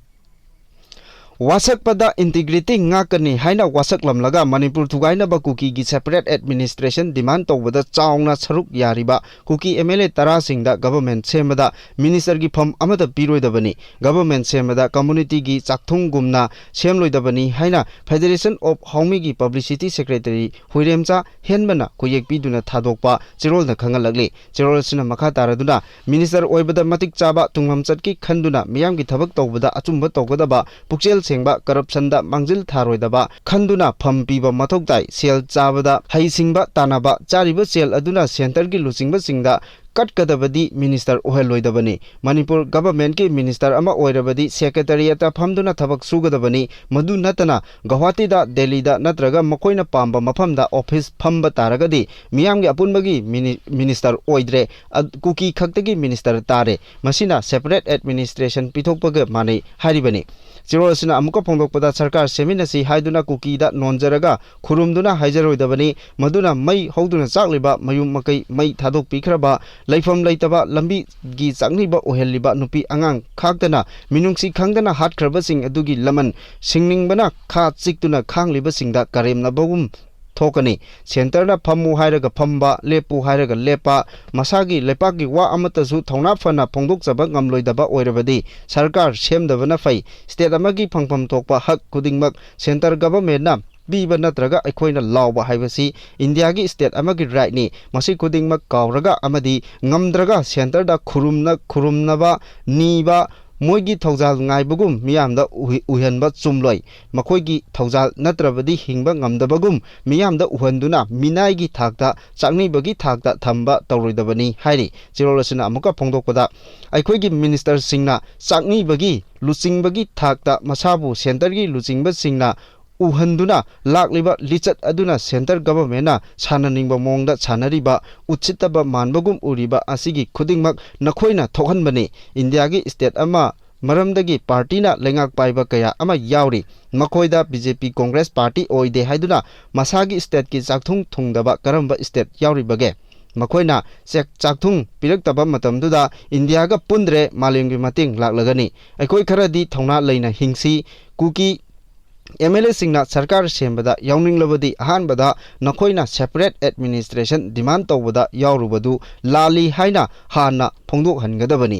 ꯋꯥꯁꯛꯄꯗ integrity ꯉꯥꯛꯀꯅꯤ ꯍꯥꯏꯅ ꯋꯥꯁꯛꯂꯝꯂꯒ ꯃꯅꯤꯄꯨꯔ ꯊꯨꯒꯥꯏꯅꯕ ꯀꯨꯀꯤꯒꯤ separate administration demand ꯇꯧꯕꯗ ꯆꯥꯎꯅ ꯁꯔꯨꯛ ꯌꯥꯔꯤꯕ ꯀꯨꯀꯤ M L A ꯇꯔꯥꯁꯤꯡꯗ government ꯁꯦꯝꯕꯗ minister ꯒꯤ ꯐꯝ ꯑꯃꯠꯇ ꯄꯤꯔꯣꯏꯗꯕꯅꯤ꯫ Government ꯁꯦꯝꯕꯗ community ꯒꯤ ꯆꯥꯛꯊꯨꯡꯒꯨꯝꯅ ꯁꯦꯝꯂꯣꯏꯗꯕꯅꯤ ꯍꯥꯏꯅ Federation of Haomyi ꯒꯤ publicity secretary ꯍꯨꯏꯔꯦꯝꯆꯥ ꯍꯦꯟꯕꯅ ꯈꯨꯌꯦꯛ ꯄꯤꯗꯨꯅ ꯊꯥꯗꯣꯛꯄ ꯆꯦꯔꯣꯜꯅ ꯈꯪꯍꯜꯂꯛꯂꯤ꯫ ꯆꯦꯔꯣꯜ ꯑꯁꯤꯅ ꯃꯈꯥ ꯇꯥꯔꯗꯨꯅ, minister ꯑꯣꯏꯕꯗ ꯃꯇꯤꯛ ꯆꯥꯕ ꯇꯨꯡꯂꯝꯆꯠꯀꯤ ꯈꯟꯗꯨꯅ ꯃꯤꯌꯥꯝꯒꯤ ꯊꯕꯛ ꯇꯧꯕꯗ ꯑꯆꯨꯝꯕ ꯇꯧꯒꯗꯕ ꯄꯨꯛꯆꯦꯜ ꯁꯦꯡꯕ, ꯀꯔꯞꯁꯟꯗ ꯃꯥꯡꯖꯤꯜ ꯊꯥꯔꯣꯏꯗꯕ ꯈꯟꯗꯨꯅ ꯐꯝ ꯄꯤꯕ ꯃꯊꯧ ꯇꯥꯏ꯫ ꯁꯦꯜ ꯆꯥꯕꯗ ꯍꯩꯁꯤꯡꯕ ꯇꯥꯟꯅꯕ, ꯆꯥꯔꯤꯕ ꯁꯦꯜ ꯑꯗꯨꯅ ꯁꯦꯟꯇꯔꯒꯤ ꯂꯨꯆꯤꯡꯕꯁꯤꯡꯗ ꯀꯠꯀꯗꯕꯗꯤ ꯃꯤꯅꯤꯁꯇꯔ ꯑꯣꯏꯍꯜꯂꯣꯏꯗꯕꯅꯤ꯫ ꯃꯅꯤꯄꯨꯔ ꯒꯚꯔꯟꯃꯦꯟꯠꯀꯤ ꯃꯤꯅꯤꯁꯇꯔ ꯑꯃ ꯑꯣꯏꯔꯕꯗꯤ ꯁꯦꯀ꯭ꯔꯦꯇꯔꯤꯌꯦꯠꯇ ꯐꯝꯗꯨꯅ ꯊꯕꯛ ꯁꯨꯒꯗꯕꯅꯤ꯫ ꯃꯗꯨ ꯅꯠꯇꯅ ꯒꯧꯍꯥꯇꯤꯗ, ꯗꯦꯜꯂꯤꯗ ꯅꯠꯇ꯭ꯔꯒ ꯃꯈꯣꯏꯅ ꯄꯥꯝꯕ ꯃꯐꯝꯗ ꯑꯣꯐꯤꯁ ꯐꯝꯕ ꯇꯥꯔꯒꯗꯤ ꯃꯤꯌꯥꯝꯒꯤ ꯑꯄꯨꯟꯕꯒꯤ ꯃꯤꯅꯤ-, ꯃꯤꯅꯤꯁꯇꯔ ꯑꯣꯏꯗ꯭ꯔꯦ, ꯑꯗ-, ꯀꯨꯀꯤ ꯈꯛꯇꯒꯤ ꯃꯤꯅꯤꯁꯇꯔ ꯇꯥꯔꯦ꯫ ꯃꯁꯤꯅ ꯁꯦꯄꯔꯦꯠ ꯑꯦꯗꯃꯤꯅꯤꯁꯇ꯭ꯔꯦꯁꯟ ꯄꯤꯊꯣꯛꯄꯒ ꯃꯥꯟꯅꯩ ꯍꯥꯏꯔꯤꯕꯅꯤ꯫ ꯆꯦꯔꯣꯜ ꯑꯁꯤꯅ ꯑꯃꯨꯛꯀ ꯐꯣꯡꯗꯣꯛꯄꯗ, ꯁꯔꯀꯥꯔ ꯁꯦꯝꯃꯤꯟꯅꯁꯤ ꯍꯥꯏꯗꯨꯅ ꯀꯨꯀꯤꯗ ꯅꯣꯟꯖꯔꯒ ꯈꯨꯔꯨꯝꯗꯨꯅ ꯍꯥꯏꯖꯔꯣꯏꯗꯕꯅꯤ꯫ ꯃꯗꯨꯅ ꯃꯩ ꯍꯧꯗꯨꯅ ꯆꯥꯛꯂꯤꯕ ꯃꯌꯨꯝ ꯃꯀꯩ ꯃꯩ ꯊꯥꯗꯣꯛꯄꯤꯈ꯭ꯔꯕ, ꯂꯩꯐꯝ ꯂꯩꯇꯕ, ꯂꯝꯕꯤꯒꯤ ꯆꯥꯛꯅꯤꯕ ꯑꯣꯏꯍꯜꯂꯤꯕ ꯅꯨꯄꯤ ꯑꯉꯥꯡ ꯈꯥꯛꯇꯅ ꯃꯤꯅꯨꯡꯁꯤ ꯈꯪꯗꯅ ꯍꯥꯠꯈ꯭ꯔꯕꯁꯤꯡ ꯑꯗꯨꯒꯤ ꯂꯃꯟ ꯁꯤꯡꯅꯤꯡꯕꯅ ꯈꯥ ꯆꯤꯛꯇꯨꯅ ꯈꯥꯡꯂꯤꯕꯁꯤꯡꯗ ꯀꯔꯦꯝꯅꯕꯒꯨꯝ ꯊꯣꯛꯀꯅꯤ꯫ ꯁꯦꯟꯇꯔꯅ ꯐꯝꯃꯨ ꯍꯥꯏꯔꯒ ꯐꯝꯕ, ꯂꯦꯞꯄꯨ ꯍꯥꯏꯔꯒ ꯂꯦꯞꯄ, ꯃꯁꯥꯒꯤ ꯂꯩꯄꯥꯛꯀꯤ ꯋꯥ ꯑꯃꯠꯇꯁꯨ ꯊꯧꯅꯥ ꯐꯅ ꯐꯣꯡꯗꯣꯛꯆꯕ ꯉꯝꯂꯣꯏꯗꯕ ꯑꯣꯏꯔꯕꯗꯤ ꯁꯔꯀꯥꯔ ꯁꯦꯝꯗꯕꯅ ꯐꯩ꯫ ꯁ꯭ꯇꯦꯠ ꯑꯃꯒꯤ ꯐꯪꯐꯝ ꯊꯣꯛꯄ ꯍꯛ ꯈꯨꯗꯤꯡꯃꯛ ꯁꯦꯟꯇꯔ ꯒꯚꯔꯟꯃꯦꯟꯠꯅ ꯄꯤꯕ ꯅꯠꯇ꯭ꯔꯒ ꯑꯩꯈꯣꯏꯅ ꯂꯥꯎꯕ ꯍꯥꯏꯕꯁꯤ ꯏꯟꯗꯤꯌꯥꯒꯤ ꯁ꯭ꯇꯦꯠ ꯑꯃꯒꯤ ꯔꯥꯏꯠꯅꯤ꯫ ꯃꯁꯤ ꯈꯨꯗꯤꯡꯃꯛ ꯀꯥꯎꯔꯒ ꯑꯃꯗꯤ ꯉꯝꯗ꯭ꯔꯒ ꯁꯦꯟꯇꯔꯗ ꯈꯨꯔꯨꯝꯅ-, ꯈꯨꯔꯨꯝꯅꯕ ꯅꯤꯕ, ꯃꯣꯏꯒꯤ ꯊꯧꯖꯥꯜ ꯉꯥꯏꯕꯒꯨꯝ ꯃꯤꯌꯥꯝꯗ ꯎꯍꯤ-, ꯎꯍꯟꯕ ꯆꯨꯝꯂꯣꯏ꯫ ꯃꯈꯣꯏꯒꯤ ꯊꯧꯖꯥꯜ ꯅꯠꯇ꯭ꯔꯕꯗꯤ ꯍꯤꯡꯕ ꯉꯝꯗꯕꯒꯨꯝ ꯃꯤꯌꯥꯝꯗ ꯎꯍꯟꯗꯨꯅ ꯃꯤꯅꯥꯏꯒꯤ ꯊꯥꯛꯇ, ꯆꯥꯛꯅꯤꯕꯒꯤ ꯊꯥꯛꯇ ꯊꯝꯕ ꯇꯧꯔꯣꯏꯗꯕꯅꯤ ꯍꯥꯏꯔꯤ꯫ ꯆꯦꯔꯣꯜ ꯑꯁꯤꯅ ꯑꯃꯨꯛꯀ ꯐꯣꯡꯗꯣꯛꯄꯗ, ꯑꯩꯈꯣꯏꯒꯤ ꯃꯤꯅꯤꯁꯇꯔꯁꯤꯡꯅ ꯆꯥꯛꯅꯤꯕꯒꯤ, ꯂꯨꯆꯤꯡꯕꯒꯤ ꯊꯥꯛꯇ ꯃꯁꯥꯕꯨ ꯁꯦꯟꯇꯔꯒꯤ ꯂꯨꯆꯤꯡꯕꯁꯤꯡꯅ ꯎꯍꯟꯗꯨꯅ ꯂꯥꯛꯂꯤꯕ ꯂꯤꯆꯠ ꯑꯗꯨꯅ ꯁꯦꯟꯇꯔ ꯒꯚꯔꯟꯃꯦꯟꯠꯅ ꯁꯥꯟꯅꯅꯤꯡꯕ ꯃꯑꯣꯡꯗ ꯁꯥꯟꯅꯔꯤꯕ, ꯎꯠꯁꯤꯠꯇꯕ ꯃꯥꯟꯕꯒꯨꯝ ꯎꯔꯤꯕ ꯑꯁꯤꯒꯤ ꯈꯨꯗꯤꯡꯃꯛ ꯅꯈꯣꯏꯅ ꯊꯣꯛꯍꯟꯕꯅꯤ꯫ ꯏꯟꯗꯤꯌꯥꯒꯤ ꯁ꯭ꯇꯦꯠ ꯑꯃ ꯃꯔꯝꯗꯒꯤ ꯄꯥꯔꯇꯤꯅ ꯂꯩꯉꯥꯛ ꯄꯥꯏꯕ ꯀꯌꯥ ꯑꯃ ꯌꯥꯎꯔꯤ꯫ ꯃꯈꯣꯏꯗ ꯕꯤ ꯖꯦ ꯄꯤ, ꯀꯣꯡꯒ꯭ꯔꯦꯁ ꯄꯥꯔꯇꯤ ꯑꯣꯏꯗꯦ ꯍꯥꯏꯗꯨꯅ ꯃꯁꯥꯒꯤ ꯁ꯭ꯇꯦꯠꯀꯤ ꯆꯥꯛꯊꯨꯡ ꯊꯨꯡꯗꯕ ꯀꯔꯝꯕ ꯁ꯭ꯇꯦꯠ ꯌꯥꯎꯔꯤꯕꯒꯦ? ꯃꯈꯣꯏꯅ ꯆꯦꯛ ꯆꯥꯛꯊꯨꯡ ꯄꯤꯔꯛꯇꯕ ꯃꯇꯝꯗꯨꯗ ꯏꯟꯗꯤꯌꯥꯒ ꯄꯨꯟꯗ꯭ꯔꯦ, ꯃꯥꯂꯦꯝꯒꯤ ꯃꯇꯦꯡ ꯂꯥꯛꯂꯒꯅꯤ꯫ ꯑꯩꯈꯣꯏ ꯈꯔꯗꯤ ꯊꯧꯅꯥ ꯂꯩꯅ ꯍꯤꯡꯁꯤ꯫ ꯀꯨꯀꯤ ꯑꯦꯝ ꯑꯦꯜ ꯑꯦꯁꯤꯡꯅ ꯁꯔꯀꯥꯔ ꯁꯦꯝꯕꯗ ꯌꯥꯎꯅꯤꯡꯂꯕꯗꯤ ꯑꯍꯥꯟꯕꯗ ꯅꯈꯣꯏꯅ ꯁꯦꯄꯔꯦꯠ ꯑꯦꯗꯃꯤꯅꯤꯁꯇ꯭ꯔꯦꯁꯟ ꯗꯤꯃꯥꯟ ꯇꯧꯕꯗ ꯌꯥꯎꯔꯨꯕꯗꯨ ꯂꯥꯜꯂꯤ ꯍꯥꯏꯅ ꯍꯥꯟꯅ ꯐꯣꯡꯗꯣꯛꯍꯟꯒꯗꯕꯅꯤ꯫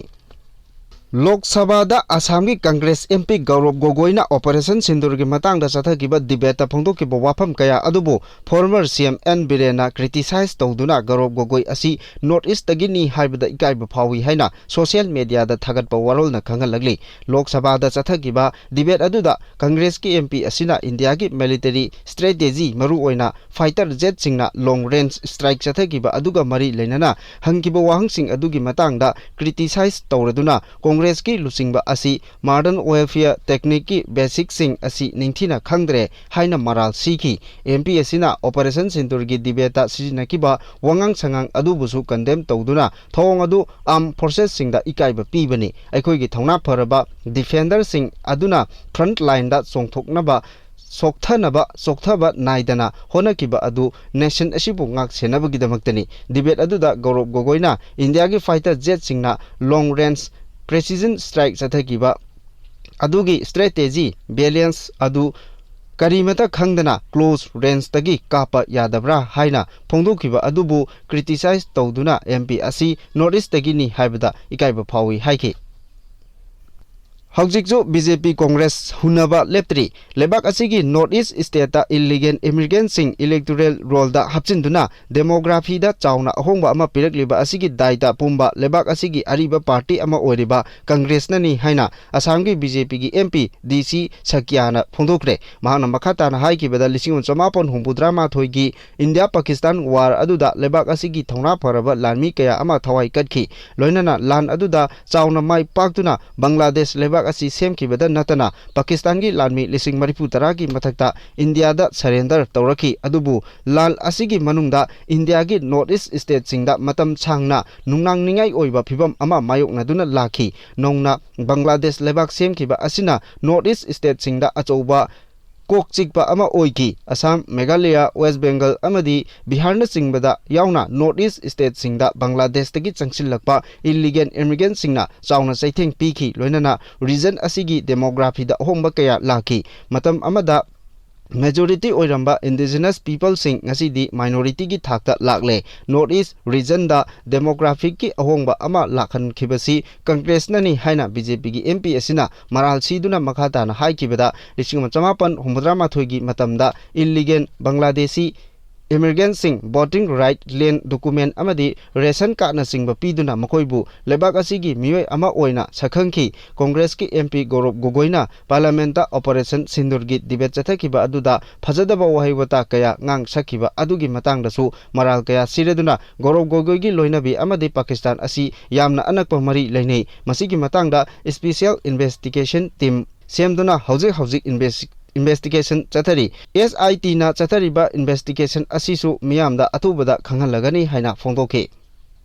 ꯂꯣꯛ ꯁꯚꯥꯗ ꯑꯁꯥꯝꯒꯤ ꯀꯪꯒ꯭ꯔꯦꯁ ꯑꯦꯝ ꯄꯤ ꯒꯧꯔꯕ ꯒꯣꯒꯣꯏꯅ ꯑꯣꯄꯔꯦꯁꯟ ꯁꯤꯟꯗꯨꯔꯒꯤ ꯃꯇꯥꯡꯗ ꯆꯠꯊꯈꯤꯕ ꯗꯤꯕꯦꯠꯇ ꯐꯣꯡꯗꯣꯛꯈꯤꯕ ꯋꯥꯐꯝ ꯀꯌꯥ ꯑꯗꯨꯕꯨ ꯐꯣꯔꯃꯔ ꯁꯤ ꯑꯦꯝ ꯑꯦꯟ ꯕꯤꯔꯦꯟꯅ ꯀ꯭ꯔꯤꯇꯤꯁꯥꯏꯖ ꯇꯧꯗꯨꯅ ꯒꯧꯔꯕ ꯒꯣꯒꯣꯏ ꯑꯁꯤ ꯅꯣꯔꯠ ꯏꯁꯇꯒꯤꯅꯤ ꯍꯥꯏꯕꯗ ꯏꯀꯥꯏꯕ ꯐꯥꯎꯏ ꯍꯥꯏꯅ ꯁꯣꯁꯤꯌꯦꯜ ꯃꯦꯗꯤꯌꯥꯗ ꯊꯥꯒꯠꯄ ꯋꯥꯔꯣꯜꯅ ꯈꯪꯍꯜꯂꯛꯂꯤ꯫ ꯂꯣꯛ ꯁꯚꯥꯗ ꯆꯠꯊꯈꯤꯕ ꯗꯤꯕꯦꯠ ꯑꯗꯨꯗ ꯀꯪꯒ꯭ꯔꯦꯁꯀꯤ ꯑꯦꯝ ꯄꯤ ꯑꯁꯤꯅ ꯏꯟꯗꯤꯌꯥꯒꯤ ꯃꯤꯂꯤꯇꯔꯤ ꯁ꯭ꯇ꯭ꯔꯦꯇꯦꯖꯤ, ꯃꯔꯨꯑꯣꯏꯅ ꯐꯥꯏꯇꯔ ꯖꯦꯠꯁꯤꯡꯅ ꯂꯣꯡ ꯔꯦꯟꯖ ꯁ꯭ꯇ꯭ꯔꯥꯏꯛ ꯆꯠꯊꯈꯤꯕ ꯑꯗꯨꯒ ꯃꯔꯤ ꯂꯩꯅꯅ ꯍꯪꯈꯤꯕ ꯋꯥꯍꯪꯁꯤꯡ ꯑꯗꯨꯒꯤ ꯃꯇꯥꯡꯗ ꯀ꯭ꯔꯤꯇꯤꯁꯥꯏꯖ ꯇꯧꯔꯗꯨꯅ ꯀꯣꯡꯒ꯭ꯔꯦꯁꯀꯤ ꯂꯨꯆꯤꯡꯕ ꯑꯁꯤ ꯃꯣꯗꯔꯟ ꯋꯦꯜꯐꯤꯌꯔ ꯇꯦꯛꯅꯤꯛꯀꯤ ꯕꯦꯁꯤꯛꯁꯤꯡ ꯑꯁꯤ ꯅꯤꯡꯊꯤꯅ ꯈꯪꯗ꯭ꯔꯦ ꯍꯥꯏꯅ ꯃꯔꯥꯜ ꯁꯤꯈꯤ꯫ ꯑꯦꯝ ꯄꯤ ꯑꯁꯤꯅ ꯑꯣꯄꯔꯦꯁꯟ ꯁꯤꯟꯗꯨꯔꯒꯤ ꯗꯤꯕꯦꯠꯇ ꯁꯤꯖꯤꯟꯅꯈꯤꯕ ꯋꯥꯉꯥꯡ ꯁꯉꯥꯡ ꯑꯗꯨꯕꯨꯁꯨ ꯀꯟꯗꯦꯝ ꯇꯧꯗꯨꯅ ꯊꯧꯑꯣꯡ ꯑꯗꯨ ꯑꯥꯔꯝ ꯐꯣꯔꯁꯦꯁꯁꯤꯡꯗ ꯏꯀꯥꯏꯕ ꯄꯤꯕꯅꯤ꯫ ꯑꯩꯈꯣꯏꯒꯤ ꯊꯧꯅꯥ ꯐꯔꯕ ꯗꯤꯐꯦꯟꯗꯔꯁꯤꯡ ꯑꯗꯨꯅ ꯐ꯭ꯔꯟꯠ ꯂꯥꯏꯟꯗ ꯆꯣꯡꯊꯣꯛꯅꯕ ꯁꯣꯛꯊꯅꯕ, ꯆꯣꯛꯊꯕ ꯅꯥꯏꯗꯅ ꯍꯣꯠꯅꯈꯤꯕ ꯑꯗꯨ ꯅꯦꯁꯟ ꯑꯁꯤꯕꯨ ꯉꯥꯛ ꯁꯦꯟꯅꯕꯒꯤꯗꯃꯛꯇꯅꯤ꯫ ꯗꯤꯕꯦꯠ ꯑꯗꯨꯗ ꯒꯧꯔꯕ ꯒꯣꯒꯣꯏꯅ ꯏꯟꯗꯤꯌꯥꯒꯤ ꯐꯥꯏꯇꯔ ꯖꯦꯠꯁꯤꯡꯅ ꯂꯣꯡ ꯔꯦꯟꯖ ꯄ꯭ꯔꯦꯁꯤꯖꯟ ꯁ꯭ꯇ꯭ꯔꯥꯏꯛ ꯆꯠꯊꯈꯤꯕ ꯑꯗꯨꯒꯤ ꯁ꯭ꯇ꯭ꯔꯦꯇꯦꯖꯤ ꯕꯦꯂꯦꯟꯁ ꯑꯗꯨ ꯀꯔꯤꯃꯇ ꯈꯪꯗꯅ ꯀ꯭ꯂꯣꯖ ꯔꯦꯟꯖꯇꯒꯤ ꯀꯥꯞꯄ ꯌꯥꯗꯕ꯭ꯔꯥ ꯍꯥꯏꯅ ꯐꯣꯡꯗꯣꯛꯈꯤꯕ ꯑꯗꯨꯕꯨ ꯀ꯭ꯔꯤꯇꯤꯁꯥꯏꯖ ꯇꯧꯗꯨꯅ ꯑꯦꯝ ꯄꯤ ꯑꯁꯤ ꯅꯣꯔꯠ ꯏꯁꯇꯒꯤꯅꯤ ꯍꯥꯏꯕꯗ ꯏꯀꯥꯏꯕ ꯐꯥꯎꯏ ꯍꯥꯏꯈꯤ꯫ ꯍꯧꯖꯤꯛꯁꯨ ꯕꯤ ꯖꯦ ꯄꯤ ꯀꯣꯡꯒ꯭ꯔꯦꯁ ꯍꯨꯟꯅꯕ ꯂꯦꯞꯇ꯭ꯔꯤ꯫ ꯂꯩꯕꯥꯛ ꯑꯁꯤꯒꯤ ꯅꯣꯔꯠ ꯏꯁ ꯁ꯭ꯇꯦꯠꯇ ꯏꯜꯂꯤꯒꯦꯜ ꯏꯃꯤꯒ꯭ꯔꯦꯟꯠꯁꯤꯡ ꯏꯂꯦꯛꯇꯣꯔꯦꯜ ꯔꯣꯜꯗ ꯍꯥꯞꯆꯤꯟꯗꯨꯅ ꯗꯦꯃꯣꯒ꯭ꯔꯥꯐꯤꯗ ꯆꯥꯎꯅ ꯑꯍꯣꯡꯕ ꯑꯃ ꯄꯤꯔꯛꯂꯤꯕ ꯑꯁꯤꯒꯤ ꯗꯥꯏꯇ ꯄꯨꯝꯕ ꯂꯩꯕꯥꯛ ꯑꯁꯤꯒꯤ ꯑꯔꯤꯕ ꯄꯥꯔꯇꯤ ꯑꯃ ꯑꯣꯏꯔꯤꯕ ꯀꯪꯒ꯭ꯔꯦꯁꯅꯅꯤ ꯍꯥꯏꯅ ꯑꯁꯥꯝꯒꯤ ꯕꯤ ꯖꯦ ꯄꯤꯒꯤ ꯑꯦꯝ ꯄꯤ ꯗꯤ ꯁꯤ ꯁꯀꯤꯌꯥꯅ ꯐꯣꯡꯗꯣꯛꯈ꯭ꯔꯦ꯫ ꯃꯍꯥꯛꯅ ꯃꯈꯥ ꯇꯥꯅ ꯍꯥꯏꯈꯤꯕꯗ, ꯂꯤꯁꯤꯡ ꯑꯃ ꯆꯃꯥꯄꯟ ꯍꯨꯝꯐꯨꯇꯔꯥ ꯃꯥꯊꯣꯏꯒꯤ ꯏꯟꯗꯤꯌꯥ ꯄꯥꯀꯤꯁꯇꯥꯟ ꯋꯥꯔ ꯑꯗꯨꯗ ꯂꯩꯕꯥꯛ ꯑꯁꯤꯒꯤ ꯊꯧꯅꯥ ꯐꯔꯕ ꯂꯥꯟꯃꯤ ꯀꯌꯥ ꯑꯃ ꯊꯋꯥꯏ ꯀꯠꯈꯤ꯫ ꯂꯣꯏꯅꯅ ꯂꯥꯟ ꯑꯗꯨꯗ ꯆꯥꯎꯅ ꯃꯥꯏ ꯄꯥꯛꯇꯨꯅ ꯕꯪꯒ꯭ꯂꯥꯗꯦꯁ ꯂꯩꯕꯥꯛ ꯑꯁꯤ ꯁꯦꯝꯈꯤꯕꯗ ꯅꯠꯇꯅ ꯄꯥꯀꯤꯁꯇꯥꯟꯒꯤ ꯂꯥꯟꯃꯤ ꯂꯤꯁꯤꯡ ꯃꯔꯤꯐꯨ ꯇꯔꯥꯒꯤ ꯃꯊꯛꯇ ꯏꯟꯗꯤꯌꯥꯗ ꯁꯔꯦꯟꯗꯔ ꯇꯧꯔꯛꯈꯤ꯫ ꯑꯗꯨꯕꯨ ꯂꯥꯟ ꯑꯁꯤꯒꯤ ꯃꯅꯨꯡꯗ ꯏꯟꯗꯤꯌꯥꯒꯤ ꯅꯣꯔꯠ ꯏꯁ ꯁ꯭ꯇꯦꯠꯁꯤꯡꯗ ꯃꯇꯝ ꯁꯥꯡꯅ ꯅꯨꯡꯅꯥꯡꯅꯤꯡꯉꯥꯏ ꯑꯣꯏꯕ ꯐꯤꯚꯝ ꯑꯃ ꯃꯥꯌꯣꯛꯅꯗꯨꯅ ꯂꯥꯛꯈꯤ꯫ ꯅꯧꯅ ꯕꯪꯒ꯭ꯂꯥꯗꯦꯁ ꯂꯩꯕꯥꯛ ꯁꯦꯝꯈꯤꯕ ꯑꯁꯤꯅ ꯅꯣꯔꯠ ꯏꯁ ꯁ꯭ꯇꯦꯠꯁꯤꯡꯗ ꯑꯆꯧꯕ ꯀꯣꯛ ꯆꯤꯛꯄ ꯑꯃ ꯑꯣꯏꯈꯤ꯫ ꯑꯁꯥꯝ, ꯃꯦꯘꯥꯂꯌꯥ, ꯋꯦꯁ ꯕꯦꯡꯒꯜ ꯑꯃꯗꯤ ꯕꯤꯍꯥꯔꯅꯆꯤꯡꯕꯗ ꯌꯥꯎꯅ ꯅꯣꯔꯠ ꯏꯁ ꯁ꯭ꯇꯦꯠꯁꯤꯡꯗ ꯕꯪꯒ꯭ꯂꯥꯗꯦꯁꯇꯒꯤ ꯆꯪꯁꯤꯜꯂꯛꯄ ꯏꯜꯂꯤꯒꯦꯜ ꯏꯃꯤꯒ꯭ꯔꯦꯟꯠꯁꯤꯡꯅ ꯆꯥꯎꯅ ꯆꯩꯊꯦꯡ ꯄꯤꯈꯤ꯫ ꯂꯣꯏꯅꯅ ꯔꯤꯖꯟ ꯑꯁꯤꯒꯤ ꯗꯦꯃꯣꯒ꯭ꯔꯥꯐꯤꯗ ꯑꯍꯣꯡꯕ ꯀꯌꯥ ꯂꯥꯛꯈꯤ꯫ ꯃꯇꯝ ꯑꯃꯗ majority ꯑꯣꯏꯔꯝꯕ indigenous peopleꯁꯤꯡ ꯉꯁꯤꯗꯤ minorityꯒꯤ ꯊꯥꯛꯇ ꯂꯥꯛꯂꯦ꯫ North East regionꯗ demographyꯒꯤ ꯑꯍꯣꯡꯕ ꯑꯃ ꯂꯥꯛꯍꯟꯈꯤꯕꯁꯤ ꯀꯪꯒ꯭ꯔꯦꯁꯅꯅꯤ ꯍꯥꯏꯅ BJPꯒꯤ MP ꯑꯁꯤꯅ ꯃꯔꯥꯜ ꯁꯤꯗꯨꯅ ꯃꯈꯥ ꯇꯥꯅ ꯍꯥꯏꯈꯤꯕꯗ, ꯂꯤꯁꯤꯡ ꯑꯃ ꯆꯃꯥꯄꯟ ꯍꯨꯝꯐꯨꯇꯔꯥ ꯃꯥꯊꯣꯏꯒꯤ ꯃꯇꯝꯗ illegal Bangladeshi immigrantꯁꯤꯡ voting right, land document ꯑꯃꯗꯤ ration cardꯅꯆꯤꯡꯕ ꯄꯤꯗꯨꯅ ꯃꯈꯣꯏꯕꯨ ꯂꯩꯕꯥꯛ ꯑꯁꯤꯒꯤ ꯃꯤꯑꯣꯏ ꯑꯃ ꯑꯣꯏꯅ ꯁꯛꯈꯪꯈꯤ꯫ ꯀꯪꯒ꯭ꯔꯦꯁꯀꯤ MP ꯒꯧꯔꯕ ꯒꯣꯒꯣꯏꯅ parliamentꯇ Operation Sindoorꯒꯤ debate ꯆꯠꯊꯈꯤꯕ ꯑꯗꯨꯗ ꯐꯖꯗꯕ ꯋꯥꯍꯩ ꯋꯥꯇꯥ ꯀꯌꯥ ꯉꯥꯡ ꯁꯛꯈꯤꯕ ꯑꯗꯨꯒꯤ ꯃꯇꯥꯡꯗꯁꯨ ꯃꯔꯥꯜ ꯀꯌꯥ ꯁꯤꯔꯗꯨꯅ ꯒꯧꯔꯕ ꯒꯣꯒꯣꯏꯒꯤ ꯂꯣꯏꯅꯕꯤ ꯑꯃꯗꯤ ꯄꯥꯀꯤꯁꯇꯥꯟ ꯑꯁꯤ ꯌꯥꯝꯅ ꯑꯅꯛꯄ ꯃꯔꯤ ꯂꯩꯅꯩ꯫ ꯃꯁꯤꯒꯤ ꯃꯇꯥꯡꯗ special investigation team ꯁꯦꯝꯗꯨꯅ ꯍꯧꯖꯤꯛ ꯍꯧꯖꯤꯛ investi-, investigation ꯆꯠꯊꯔꯤ꯫ SITꯅ ꯆꯠꯊꯔꯤꯕ investigation ꯑꯁꯤꯁꯨ ꯃꯤꯌꯥꯝꯗ ꯑꯊꯨꯕꯗ ꯈꯪꯍꯜꯂꯒꯅꯤ ꯍꯥꯏꯅ ꯐꯣꯡꯗꯣꯛꯈꯤ꯫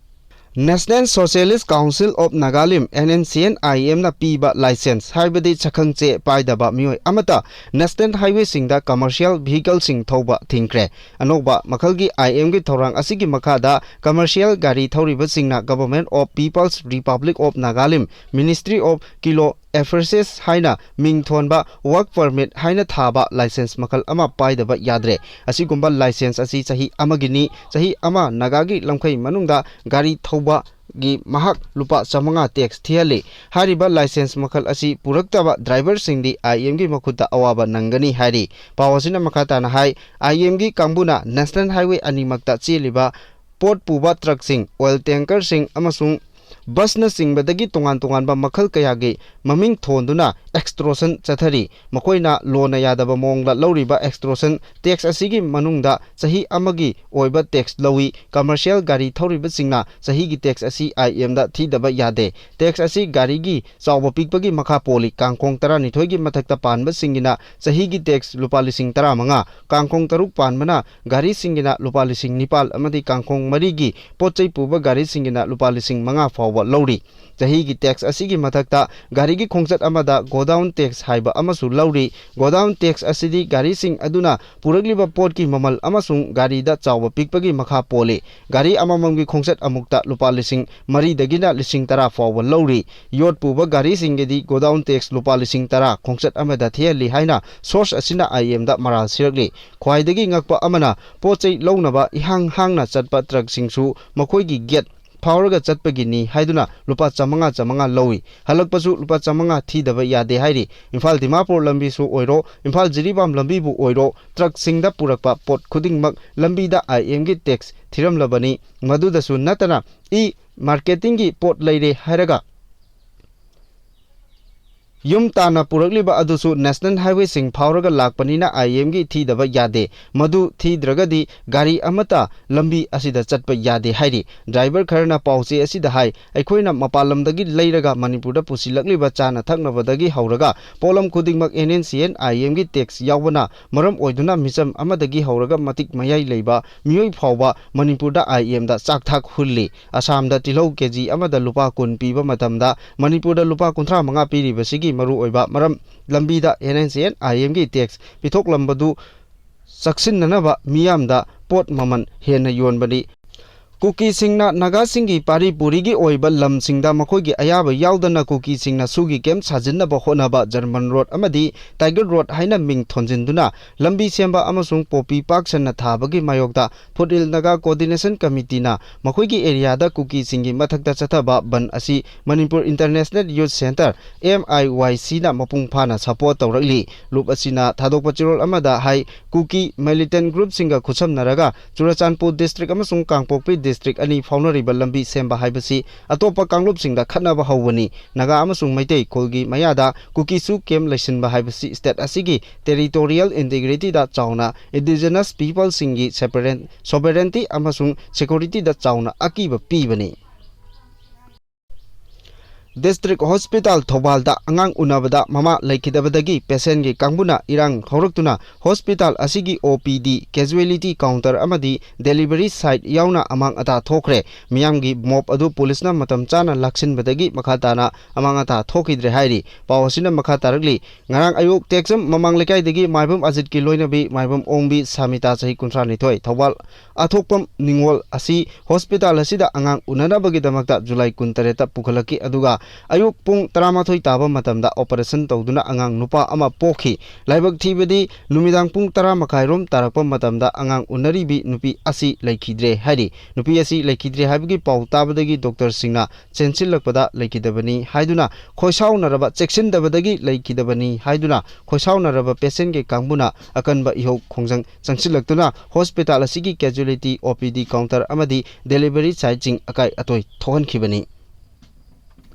National Socialist Council of Nagalim, NSCN-IMꯅ ꯄꯤꯕ license, ꯍꯥꯏꯕꯗꯤ ꯁꯛꯈꯪꯆꯦ ꯄꯥꯏꯗꯕ ꯃꯤꯑꯣꯏ ꯑꯃꯠꯇ national highwayꯁꯤꯡꯗ commercial vehicleꯁꯤꯡ ꯊꯧꯕ ꯊꯤꯡꯈ꯭ꯔꯦ꯫ ꯑꯅꯧꯕ ꯃꯈꯜꯒꯤ IMꯒꯤ ꯊꯧꯔꯥꯡ ꯑꯁꯤꯒꯤ ꯃꯈꯥꯗ commercial ꯒꯥꯔꯤ ꯊꯧꯔꯤꯕꯁꯤꯡꯅ Government of People's Republic of Nagalim, Ministry of Kilo Affairs ꯍꯥꯏꯅ ꯃꯤꯡ ꯊꯣꯟꯕ work permit ꯍꯥꯏꯅ ꯊꯥꯕ license ꯃꯈꯜ ꯑꯃ ꯄꯥꯏꯗꯕ ꯌꯥꯗ꯭ꯔꯦ꯫ ꯑꯁꯤꯒꯨꯝꯕ license ꯑꯁꯤ ꯆꯍꯤ ꯑꯃꯒꯤꯅꯤ꯫ ꯆꯍꯤ ꯑꯃ ꯅꯥꯒꯥꯒꯤ ꯂꯝꯈꯩ ꯃꯅꯨꯡꯗ ꯒꯥꯔꯤ ꯊꯧꯕꯒꯤ ꯃꯍꯥꯛ ꯂꯨꯄꯥ ꯆꯥꯃꯉꯥ tax ꯊꯤꯍꯜꯂꯤ꯫ ꯍꯥꯏꯔꯤꯕ license ꯃꯈꯜ ꯑꯁꯤ ꯄꯨꯔꯛꯇꯕ driverꯁꯤꯡꯗꯤ IMꯒꯤ ꯃꯈꯨꯠꯇ ꯑꯋꯥꯕ ꯅꯪꯒꯅꯤ ꯍꯥꯏꯔꯤ꯫ ꯄꯥꯎ ꯑꯁꯤꯅ ꯃꯈꯥ ꯇꯥꯅ ꯍꯥꯏ, IMꯒꯤ ꯀꯥꯡꯕꯨꯅ national highway ꯑꯅꯤꯃꯛꯇ ꯆꯦꯜꯂꯤꯕ ꯄꯣꯠ ꯄꯨꯕ truckꯁꯤꯡ, oil tankerꯁꯤꯡ ꯑꯃꯁꯨꯡ busꯅꯆꯤꯡꯕꯗꯒꯤ ꯇꯣꯉꯥꯟ ꯇꯣꯉꯥꯟꯕ ꯃꯈꯜ ꯀꯌꯥꯒꯤ ꯃꯃꯤꯡ ꯊꯣꯟꯗꯨꯅ extortion ꯆꯠꯊꯔꯤ꯫ ꯃꯈꯣꯏꯅ ꯂꯣꯅ ꯌꯥꯗꯕ ꯃꯑꯣꯡꯗ ꯂꯧꯔꯤꯕ extortion tax ꯑꯁꯤꯒꯤ ꯃꯅꯨꯡꯗ ꯆꯍꯤ ꯑꯃꯒꯤ ꯑꯣꯏꯕ tax ꯂꯧꯏ꯫ Commercial ꯒꯥꯔꯤ ꯊꯧꯔꯤꯕꯁꯤꯡꯅ ꯆꯍꯤꯒꯤ tax ꯑꯁꯤ IMꯗ ꯊꯤꯗꯕ ꯌꯥꯗꯦ꯫ Tax ꯑꯁꯤ ꯒꯥꯔꯤꯒꯤ ꯆꯥꯎꯕ ꯄꯤꯛꯄꯒꯤ ꯃꯈꯥ ꯄꯣꯜꯂꯤ꯫ ꯀꯥꯡꯈꯣꯡ ꯇꯔꯥꯅꯤꯊꯣꯏꯒꯤ ꯃꯊꯛꯇ ꯄꯥꯟꯕꯁꯤꯡꯒꯤꯅ ꯆꯍꯤꯒꯤ tax ꯂꯨꯄꯥ ꯂꯤꯁꯤꯡ ꯇꯔꯥꯃꯉꯥ, ꯀꯥꯡꯈꯣꯡ ꯇꯔꯨꯛ ꯄꯥꯟꯕꯅ ꯒꯥꯔꯤꯁꯤꯡꯒꯤꯅ ꯂꯨꯄꯥ ꯂꯤꯁꯤꯡ ꯅꯤꯄꯥꯜ ꯑꯃꯗꯤ ꯀꯥꯡꯈꯣꯡ ꯃꯔꯤꯒꯤ ꯄꯣꯠ ꯆꯩ ꯄꯨꯕ ꯒꯥꯔꯤꯁꯤꯡꯒꯤꯅ ꯂꯨꯄꯥ ꯂꯤꯁꯤꯡ ꯃꯉꯥ ꯐꯥꯎꯕ ꯂꯧꯔꯤ꯫ ꯆꯍꯤꯒꯤ tax ꯑꯁꯤꯒꯤ ꯃꯊꯛꯇ ꯒꯥꯔꯤ ꯒꯤ ꯈꯣꯡꯆꯠ ꯑꯃꯗ godown tax ꯍꯥꯏꯕ ꯑꯃꯁꯨ ꯂꯧꯔꯤ꯫ Godown tax ꯑꯁꯤꯗꯤ ꯒꯥꯔꯤꯁꯤꯡ ꯑꯗꯨꯅ ꯄꯨꯔꯛꯂꯤꯕ ꯄꯣꯠꯀꯤ ꯃꯃꯜ ꯑꯃꯁꯨꯡ ꯒꯥꯔꯤꯗ ꯆꯥꯎꯕ ꯄꯤꯛꯄꯒꯤ ꯃꯈꯥ ꯄꯣꯜꯂꯤ꯫ ꯒꯥꯔꯤ ꯑꯃꯃꯝꯒꯤ ꯈꯣꯡꯆꯠ ꯑꯃꯨꯛꯇ ꯂꯨꯄꯥ ꯂꯤꯁꯤꯡ ꯃꯔꯤꯗꯒꯤꯅ ꯂꯤꯁꯤꯡ ꯇꯔꯥ ꯐꯥꯎꯕ ꯂꯧꯔꯤ꯫ ꯌꯣꯠ ꯄꯨꯕ ꯒꯥꯔꯤꯁꯤꯡꯒꯤꯗꯤ godown tax ꯂꯨꯄꯥ ꯂꯤꯁꯤꯡ ꯇꯔꯥ ꯈꯣꯡꯆꯠ ꯑꯃꯗ ꯊꯤꯍꯜꯂꯤ ꯍꯥꯏꯅ source ꯑꯁꯤꯅ I M ꯗ ꯃꯔꯥꯜ ꯁꯤꯔꯛꯂꯤ꯫ ꯈ꯭ꯋꯥꯏꯗꯒꯤ ꯉꯛꯄ ꯑꯃꯅ, ꯄꯣꯠ ꯆꯩ ꯂꯧꯅꯕ ꯏꯍꯥꯡ ꯍꯥꯡꯅ ꯆꯠꯄ ꯇ꯭ꯔꯛꯁꯤꯡꯁꯨ ꯃꯈꯣꯏꯒꯤ ꯒꯦꯠ ꯐꯥꯎꯔꯒ ꯆꯠꯄꯒꯤꯅꯤ ꯍꯥꯏꯗꯨꯅ ꯂꯨꯄꯥ ꯆꯥꯃꯉꯥ, ꯆꯥꯃꯉꯥ ꯂꯧꯏ꯫ ꯍꯜꯂꯛꯄꯁꯨ ꯂꯨꯄꯥ ꯆꯥꯃꯉꯥ ꯊꯤꯗꯕ ꯌꯥꯗꯦ ꯍꯥꯏꯔꯤ꯫ ꯏꯝꯐꯥꯜ ꯗꯤꯃꯥꯄꯨꯔ ꯂꯝꯕꯤꯁꯨ ꯑꯣꯏꯔꯣ, ꯏꯝꯐꯥꯜ ꯖꯤꯔꯤꯕꯥꯝ ꯂꯝꯕꯤꯕꯨ ꯑꯣꯏꯔꯣ, ꯇ꯭ꯔꯛꯁꯤꯡꯗ ꯄꯨꯔꯛꯄ ꯄꯣꯠ ꯈꯨꯗꯤꯡꯃꯛ ꯂꯝꯕꯤꯗ I M ꯒꯤ tax ꯊꯤꯔꯝꯂꯕꯅꯤ꯫ ꯃꯗꯨꯗꯁꯨ ꯅꯠꯇꯅ, e-marketing ꯒꯤ ꯄꯣꯠ ꯂꯩꯔꯦ ꯍꯥꯏꯔꯒ ꯌꯨꯝ ꯇꯥꯟꯅ ꯄꯨꯔꯛꯂꯤꯕ ꯑꯗꯨꯁꯨ national highway ꯁꯤꯡ ꯐꯥꯎꯔꯒ ꯂꯥꯛꯄꯅꯤꯅ I M ꯒꯤ ꯊꯤꯗꯕ ꯌꯥꯗꯦ꯫ ꯃꯗꯨ ꯊꯤꯗ꯭ꯔꯒꯗꯤ ꯒꯥꯔꯤ ꯑꯃꯠꯇ ꯂꯝꯕꯤ ꯑꯁꯤꯗ ꯆꯠꯄ ꯌꯥꯗꯦ ꯍꯥꯏꯔꯤ꯫ Driver ꯈꯔꯅ ꯄꯥꯎꯆꯦ ꯑꯁꯤꯗ ꯍꯥꯏ, ꯑꯩꯈꯣꯏꯅ ꯃꯄꯥꯟ ꯂꯝꯗꯒꯤ ꯂꯩꯔꯒ ꯃꯅꯤꯄꯨꯔꯗ ꯄꯨꯁꯤꯜꯂꯛꯂꯤꯕ ꯆꯥꯅ ꯊꯛꯅꯕꯗꯒꯤ ꯍꯧꯔꯒ ꯄꯣꯠꯂꯝ ꯈꯨꯗꯤꯡꯃꯛ N N C N I M ꯒꯤ tax ꯌꯥꯎꯕꯅ ꯃꯔꯝ ꯑꯣꯏꯗꯨꯅ ꯃꯤꯆꯝ ꯑꯃꯗꯒꯤ ꯍꯧꯔꯒ ꯃꯇꯤꯛ ꯃꯌꯥꯏ ꯂꯩꯕ ꯃꯤꯑꯣꯏ ꯐꯥꯎꯕ ꯃꯅꯤꯄꯨꯔꯗ I M ꯗ ꯆꯥꯛ ꯊꯥꯛ ꯍꯨꯜꯂꯤ꯫ ꯑꯁꯥꯝꯗ ꯇꯤꯜꯍꯧ ꯀꯦꯖꯤ ꯑꯃꯗ ꯂꯨꯄꯥ ꯀꯨꯟ ꯄꯤꯕ ꯃꯇꯝꯗ ꯃꯅꯤꯄꯨꯔꯗ ꯂꯨꯄꯥ ꯀꯨꯟꯊ꯭ꯔꯥ ꯃꯉꯥ ꯄꯤꯔꯤꯕꯁꯤꯒꯤ ꯃꯔꯨꯑꯣꯏꯕ ꯃꯔꯝ, ꯂꯝꯕꯤꯗ N N C N I M ꯒꯤ tax ꯄꯤꯊꯣꯛꯂꯝꯕꯗꯨ ꯆꯥꯛꯁꯤꯟꯅꯅꯕ ꯃꯤꯌꯥꯝꯗ ꯄꯣꯠ ꯃꯃꯜ ꯍꯦꯟꯅ ꯌꯣꯟꯕꯅꯤ꯫ ꯀꯨꯀꯤꯁꯤꯡꯅ ꯅꯥꯒꯥꯁꯤꯡꯒꯤ ꯄꯥꯔꯤ ꯄꯨꯔꯤꯒꯤ ꯑꯣꯏꯕ ꯂꯝꯁꯤꯡꯗ ꯃꯈꯣꯏꯒꯤ ꯑꯌꯥꯕ ꯌꯥꯎꯗꯅ ꯀꯨꯀꯤꯁꯤꯡꯅ ꯁꯨꯒꯤ camp ꯁꯥꯖꯤꯟꯅꯕ ꯍꯣꯠꯅꯕ German road ꯑꯃꯗꯤ Tiger road ꯍꯥꯏꯅ ꯃꯤꯡ ꯊꯣꯟꯖꯤꯟꯗꯨꯅ ꯂꯝꯕꯤ ꯁꯦꯝꯕ ꯑꯃꯁꯨꯡ ꯄꯣꯄꯤ ꯄꯥꯛ ꯁꯟꯅ ꯊꯥꯕꯒꯤ ꯃꯥꯌꯣꯛꯇ ꯐꯨꯠꯍꯤꯜ ꯅꯥꯒꯥ Coordination Committee ꯅ ꯃꯈꯣꯏꯒꯤ area ꯗ ꯀꯨꯀꯤꯁꯤꯡꯒꯤ ꯃꯊꯛꯇ ꯆꯠꯊꯕ ꯕꯟ ꯑꯁꯤ Manipur International Youth Centre, M I Y C ꯅ ꯃꯄꯨꯡ ꯐꯥꯅ support ꯇꯧꯔꯛꯂꯤ꯫ ꯂꯨꯞ ꯑꯁꯤꯅ ꯊꯥꯗꯣꯛꯄ ꯆꯦꯔꯣꯜ ꯑꯃꯗ ꯍꯥꯏ, ꯀꯨꯀꯤ militant group ꯁꯤꯡꯒ ꯈꯨꯠꯁꯝꯅꯔꯒ ꯆꯨꯔꯆꯥꯟꯄꯨꯔ district ꯑꯃꯁꯨꯡ ꯀꯥꯡꯄꯣꯛꯄꯤ district ꯑꯅꯤ ꯐꯥꯎꯅꯔꯤꯕ ꯂꯝꯕꯤ ꯁꯦꯝꯕ ꯍꯥꯏꯕꯁꯤ ꯑꯇꯣꯞꯄ ꯀꯥꯡꯂꯨꯞꯁꯤꯡꯗ ꯈꯠꯅꯕ ꯍꯧꯕꯅꯤ꯫ ꯅꯥꯒꯥ ꯑꯃꯁꯨꯡ ꯃꯩꯇꯩ ꯈꯨꯜꯒꯤ ꯃꯌꯥꯗ ꯀꯨꯀꯤꯁꯨ camp ꯂꯩꯁꯤꯟꯕ ꯍꯥꯏꯕꯁꯤ state ꯑꯁꯤꯒꯤ territorial integrity ꯗ ꯆꯥꯎꯅ, indigenous people ꯁꯤꯡꯒꯤ sovereign-, sovereignty ꯑꯃꯁꯨꯡ security ꯗ ꯆꯥꯎꯅ ꯑꯀꯤꯕ ꯄꯤꯕꯅꯤ꯫ District Hospital ꯊꯧꯕꯥꯜꯗ ꯑꯉꯥꯡ ꯎꯅꯕꯗ ꯃꯃꯥ ꯂꯩꯈꯤꯗꯕꯗꯒꯤ patientꯀꯤ ꯀꯥꯡꯕꯨꯅ ꯏꯔꯥꯡ ꯍꯧꯔꯛꯇꯨꯅ hospital ꯑꯁꯤꯒꯤ OPD, casualty counter ꯑꯃꯗꯤ delivery side ꯌꯥꯎꯅ ꯑꯃꯥꯡ ꯑꯇꯥ ꯊꯣꯛꯈ꯭ꯔꯦ꯫ ꯃꯤꯌꯥꯝꯒꯤ mob ꯑꯗꯨ ꯄꯨꯂꯤꯁꯅ ꯃꯇꯝ ꯆꯥꯅ ꯂꯥꯛꯁꯤꯟꯕꯗꯒꯤ ꯃꯈꯥ ꯇꯥꯅ ꯑꯃꯥꯡ ꯑꯇꯥ ꯊꯣꯛꯈꯤꯗ꯭ꯔꯦ ꯍꯥꯏꯔꯤ꯫ ꯄꯥꯎ ꯑꯁꯤꯅ ꯃꯈꯥ ꯇꯥꯔꯛꯂꯤ꯫ ꯉꯔꯥꯡ ꯑꯌꯨꯛ ꯇꯦꯛꯆꯝ ꯃꯃꯥꯡ ꯂꯩꯀꯥꯏꯗꯒꯤ ꯃꯥꯏꯕꯝ ꯑꯖꯤꯠꯀꯤ ꯂꯣꯏꯅꯕꯤ ꯃꯥꯏꯕꯝ ꯑꯣꯡꯕꯤ ꯁꯥꯃꯤꯇꯥ, ꯆꯍꯤ ꯀꯨꯟꯊ꯭ꯔꯥ ꯅꯤꯊꯣꯏ, ꯊꯧꯕꯥꯜ ꯑꯊꯣꯛꯄꯝ ꯅꯤꯉꯣꯜ ꯑꯁꯤ hospital ꯑꯁꯤꯗ ꯑꯉꯥꯡ ꯎꯅꯅꯕꯒꯤꯗꯃꯛꯇ July ꯀꯨꯟꯇꯔꯦꯠꯇ ꯄꯨꯈꯠꯂꯛꯈꯤ, ꯑꯗꯨꯒ ꯑꯌꯨꯛ ꯄꯨꯡ ꯇꯔꯥꯃꯥꯊꯣꯏ ꯇꯥꯕ ꯃꯇꯝꯗ operation ꯇꯧꯗꯨꯅ ꯑꯉꯥꯡ ꯅꯨꯄꯥ ꯑꯃ ꯄꯣꯛꯈꯤ꯫ ꯂꯥꯏꯕꯛ ꯊꯤꯕꯗꯤ, ꯅꯨꯃꯤꯗꯥꯡ ꯄꯨꯡ ꯇꯔꯥ ꯃꯈꯥꯏꯔꯣꯝ ꯇꯥꯔꯛꯄ ꯃꯇꯝꯗ ꯑꯉꯥꯡ ꯎꯅꯔꯤꯕꯤ ꯅꯨꯄꯤ ꯑꯁꯤ ꯂꯩꯈꯤꯗ꯭ꯔꯦ ꯍꯥꯏꯔꯤ꯫ ꯅꯨꯄꯤ ꯑꯁꯤ ꯂꯩꯈꯤꯗ꯭ꯔꯦ ꯍꯥꯏꯕꯒꯤ ꯄꯥꯎ ꯇꯥꯕꯗꯒꯤ doctorꯁꯤꯡꯅ ꯆꯦꯟꯁꯤꯜꯂꯛꯄꯗ ꯂꯩꯈꯤꯗꯕꯅꯤ ꯍꯥꯏꯗꯨꯅ, ꯈꯣꯏꯁꯥꯎꯅꯔꯕ, ꯆꯦꯛꯁꯤꯟꯗꯕꯗꯒꯤ ꯂꯩꯈꯤꯗꯕꯅꯤ ꯍꯥꯏꯗꯨꯅ ꯈꯣꯏꯁꯥꯎꯅꯔꯕ patientꯀꯤ ꯀꯥꯡꯕꯨꯅ ꯑꯀꯟꯕ ꯏꯍꯧ ꯈꯣꯡꯖꯪ ꯆꯪꯁꯤꯜꯂꯛꯇꯨꯅ hospital ꯑꯁꯤꯒꯤ casualty, OPD counter ꯑꯃꯗꯤ delivery sideꯁꯤꯡ ꯑꯀꯥꯏ ꯑꯇꯣꯏ ꯊꯣꯛꯍꯟꯈꯤꯕꯅꯤ꯫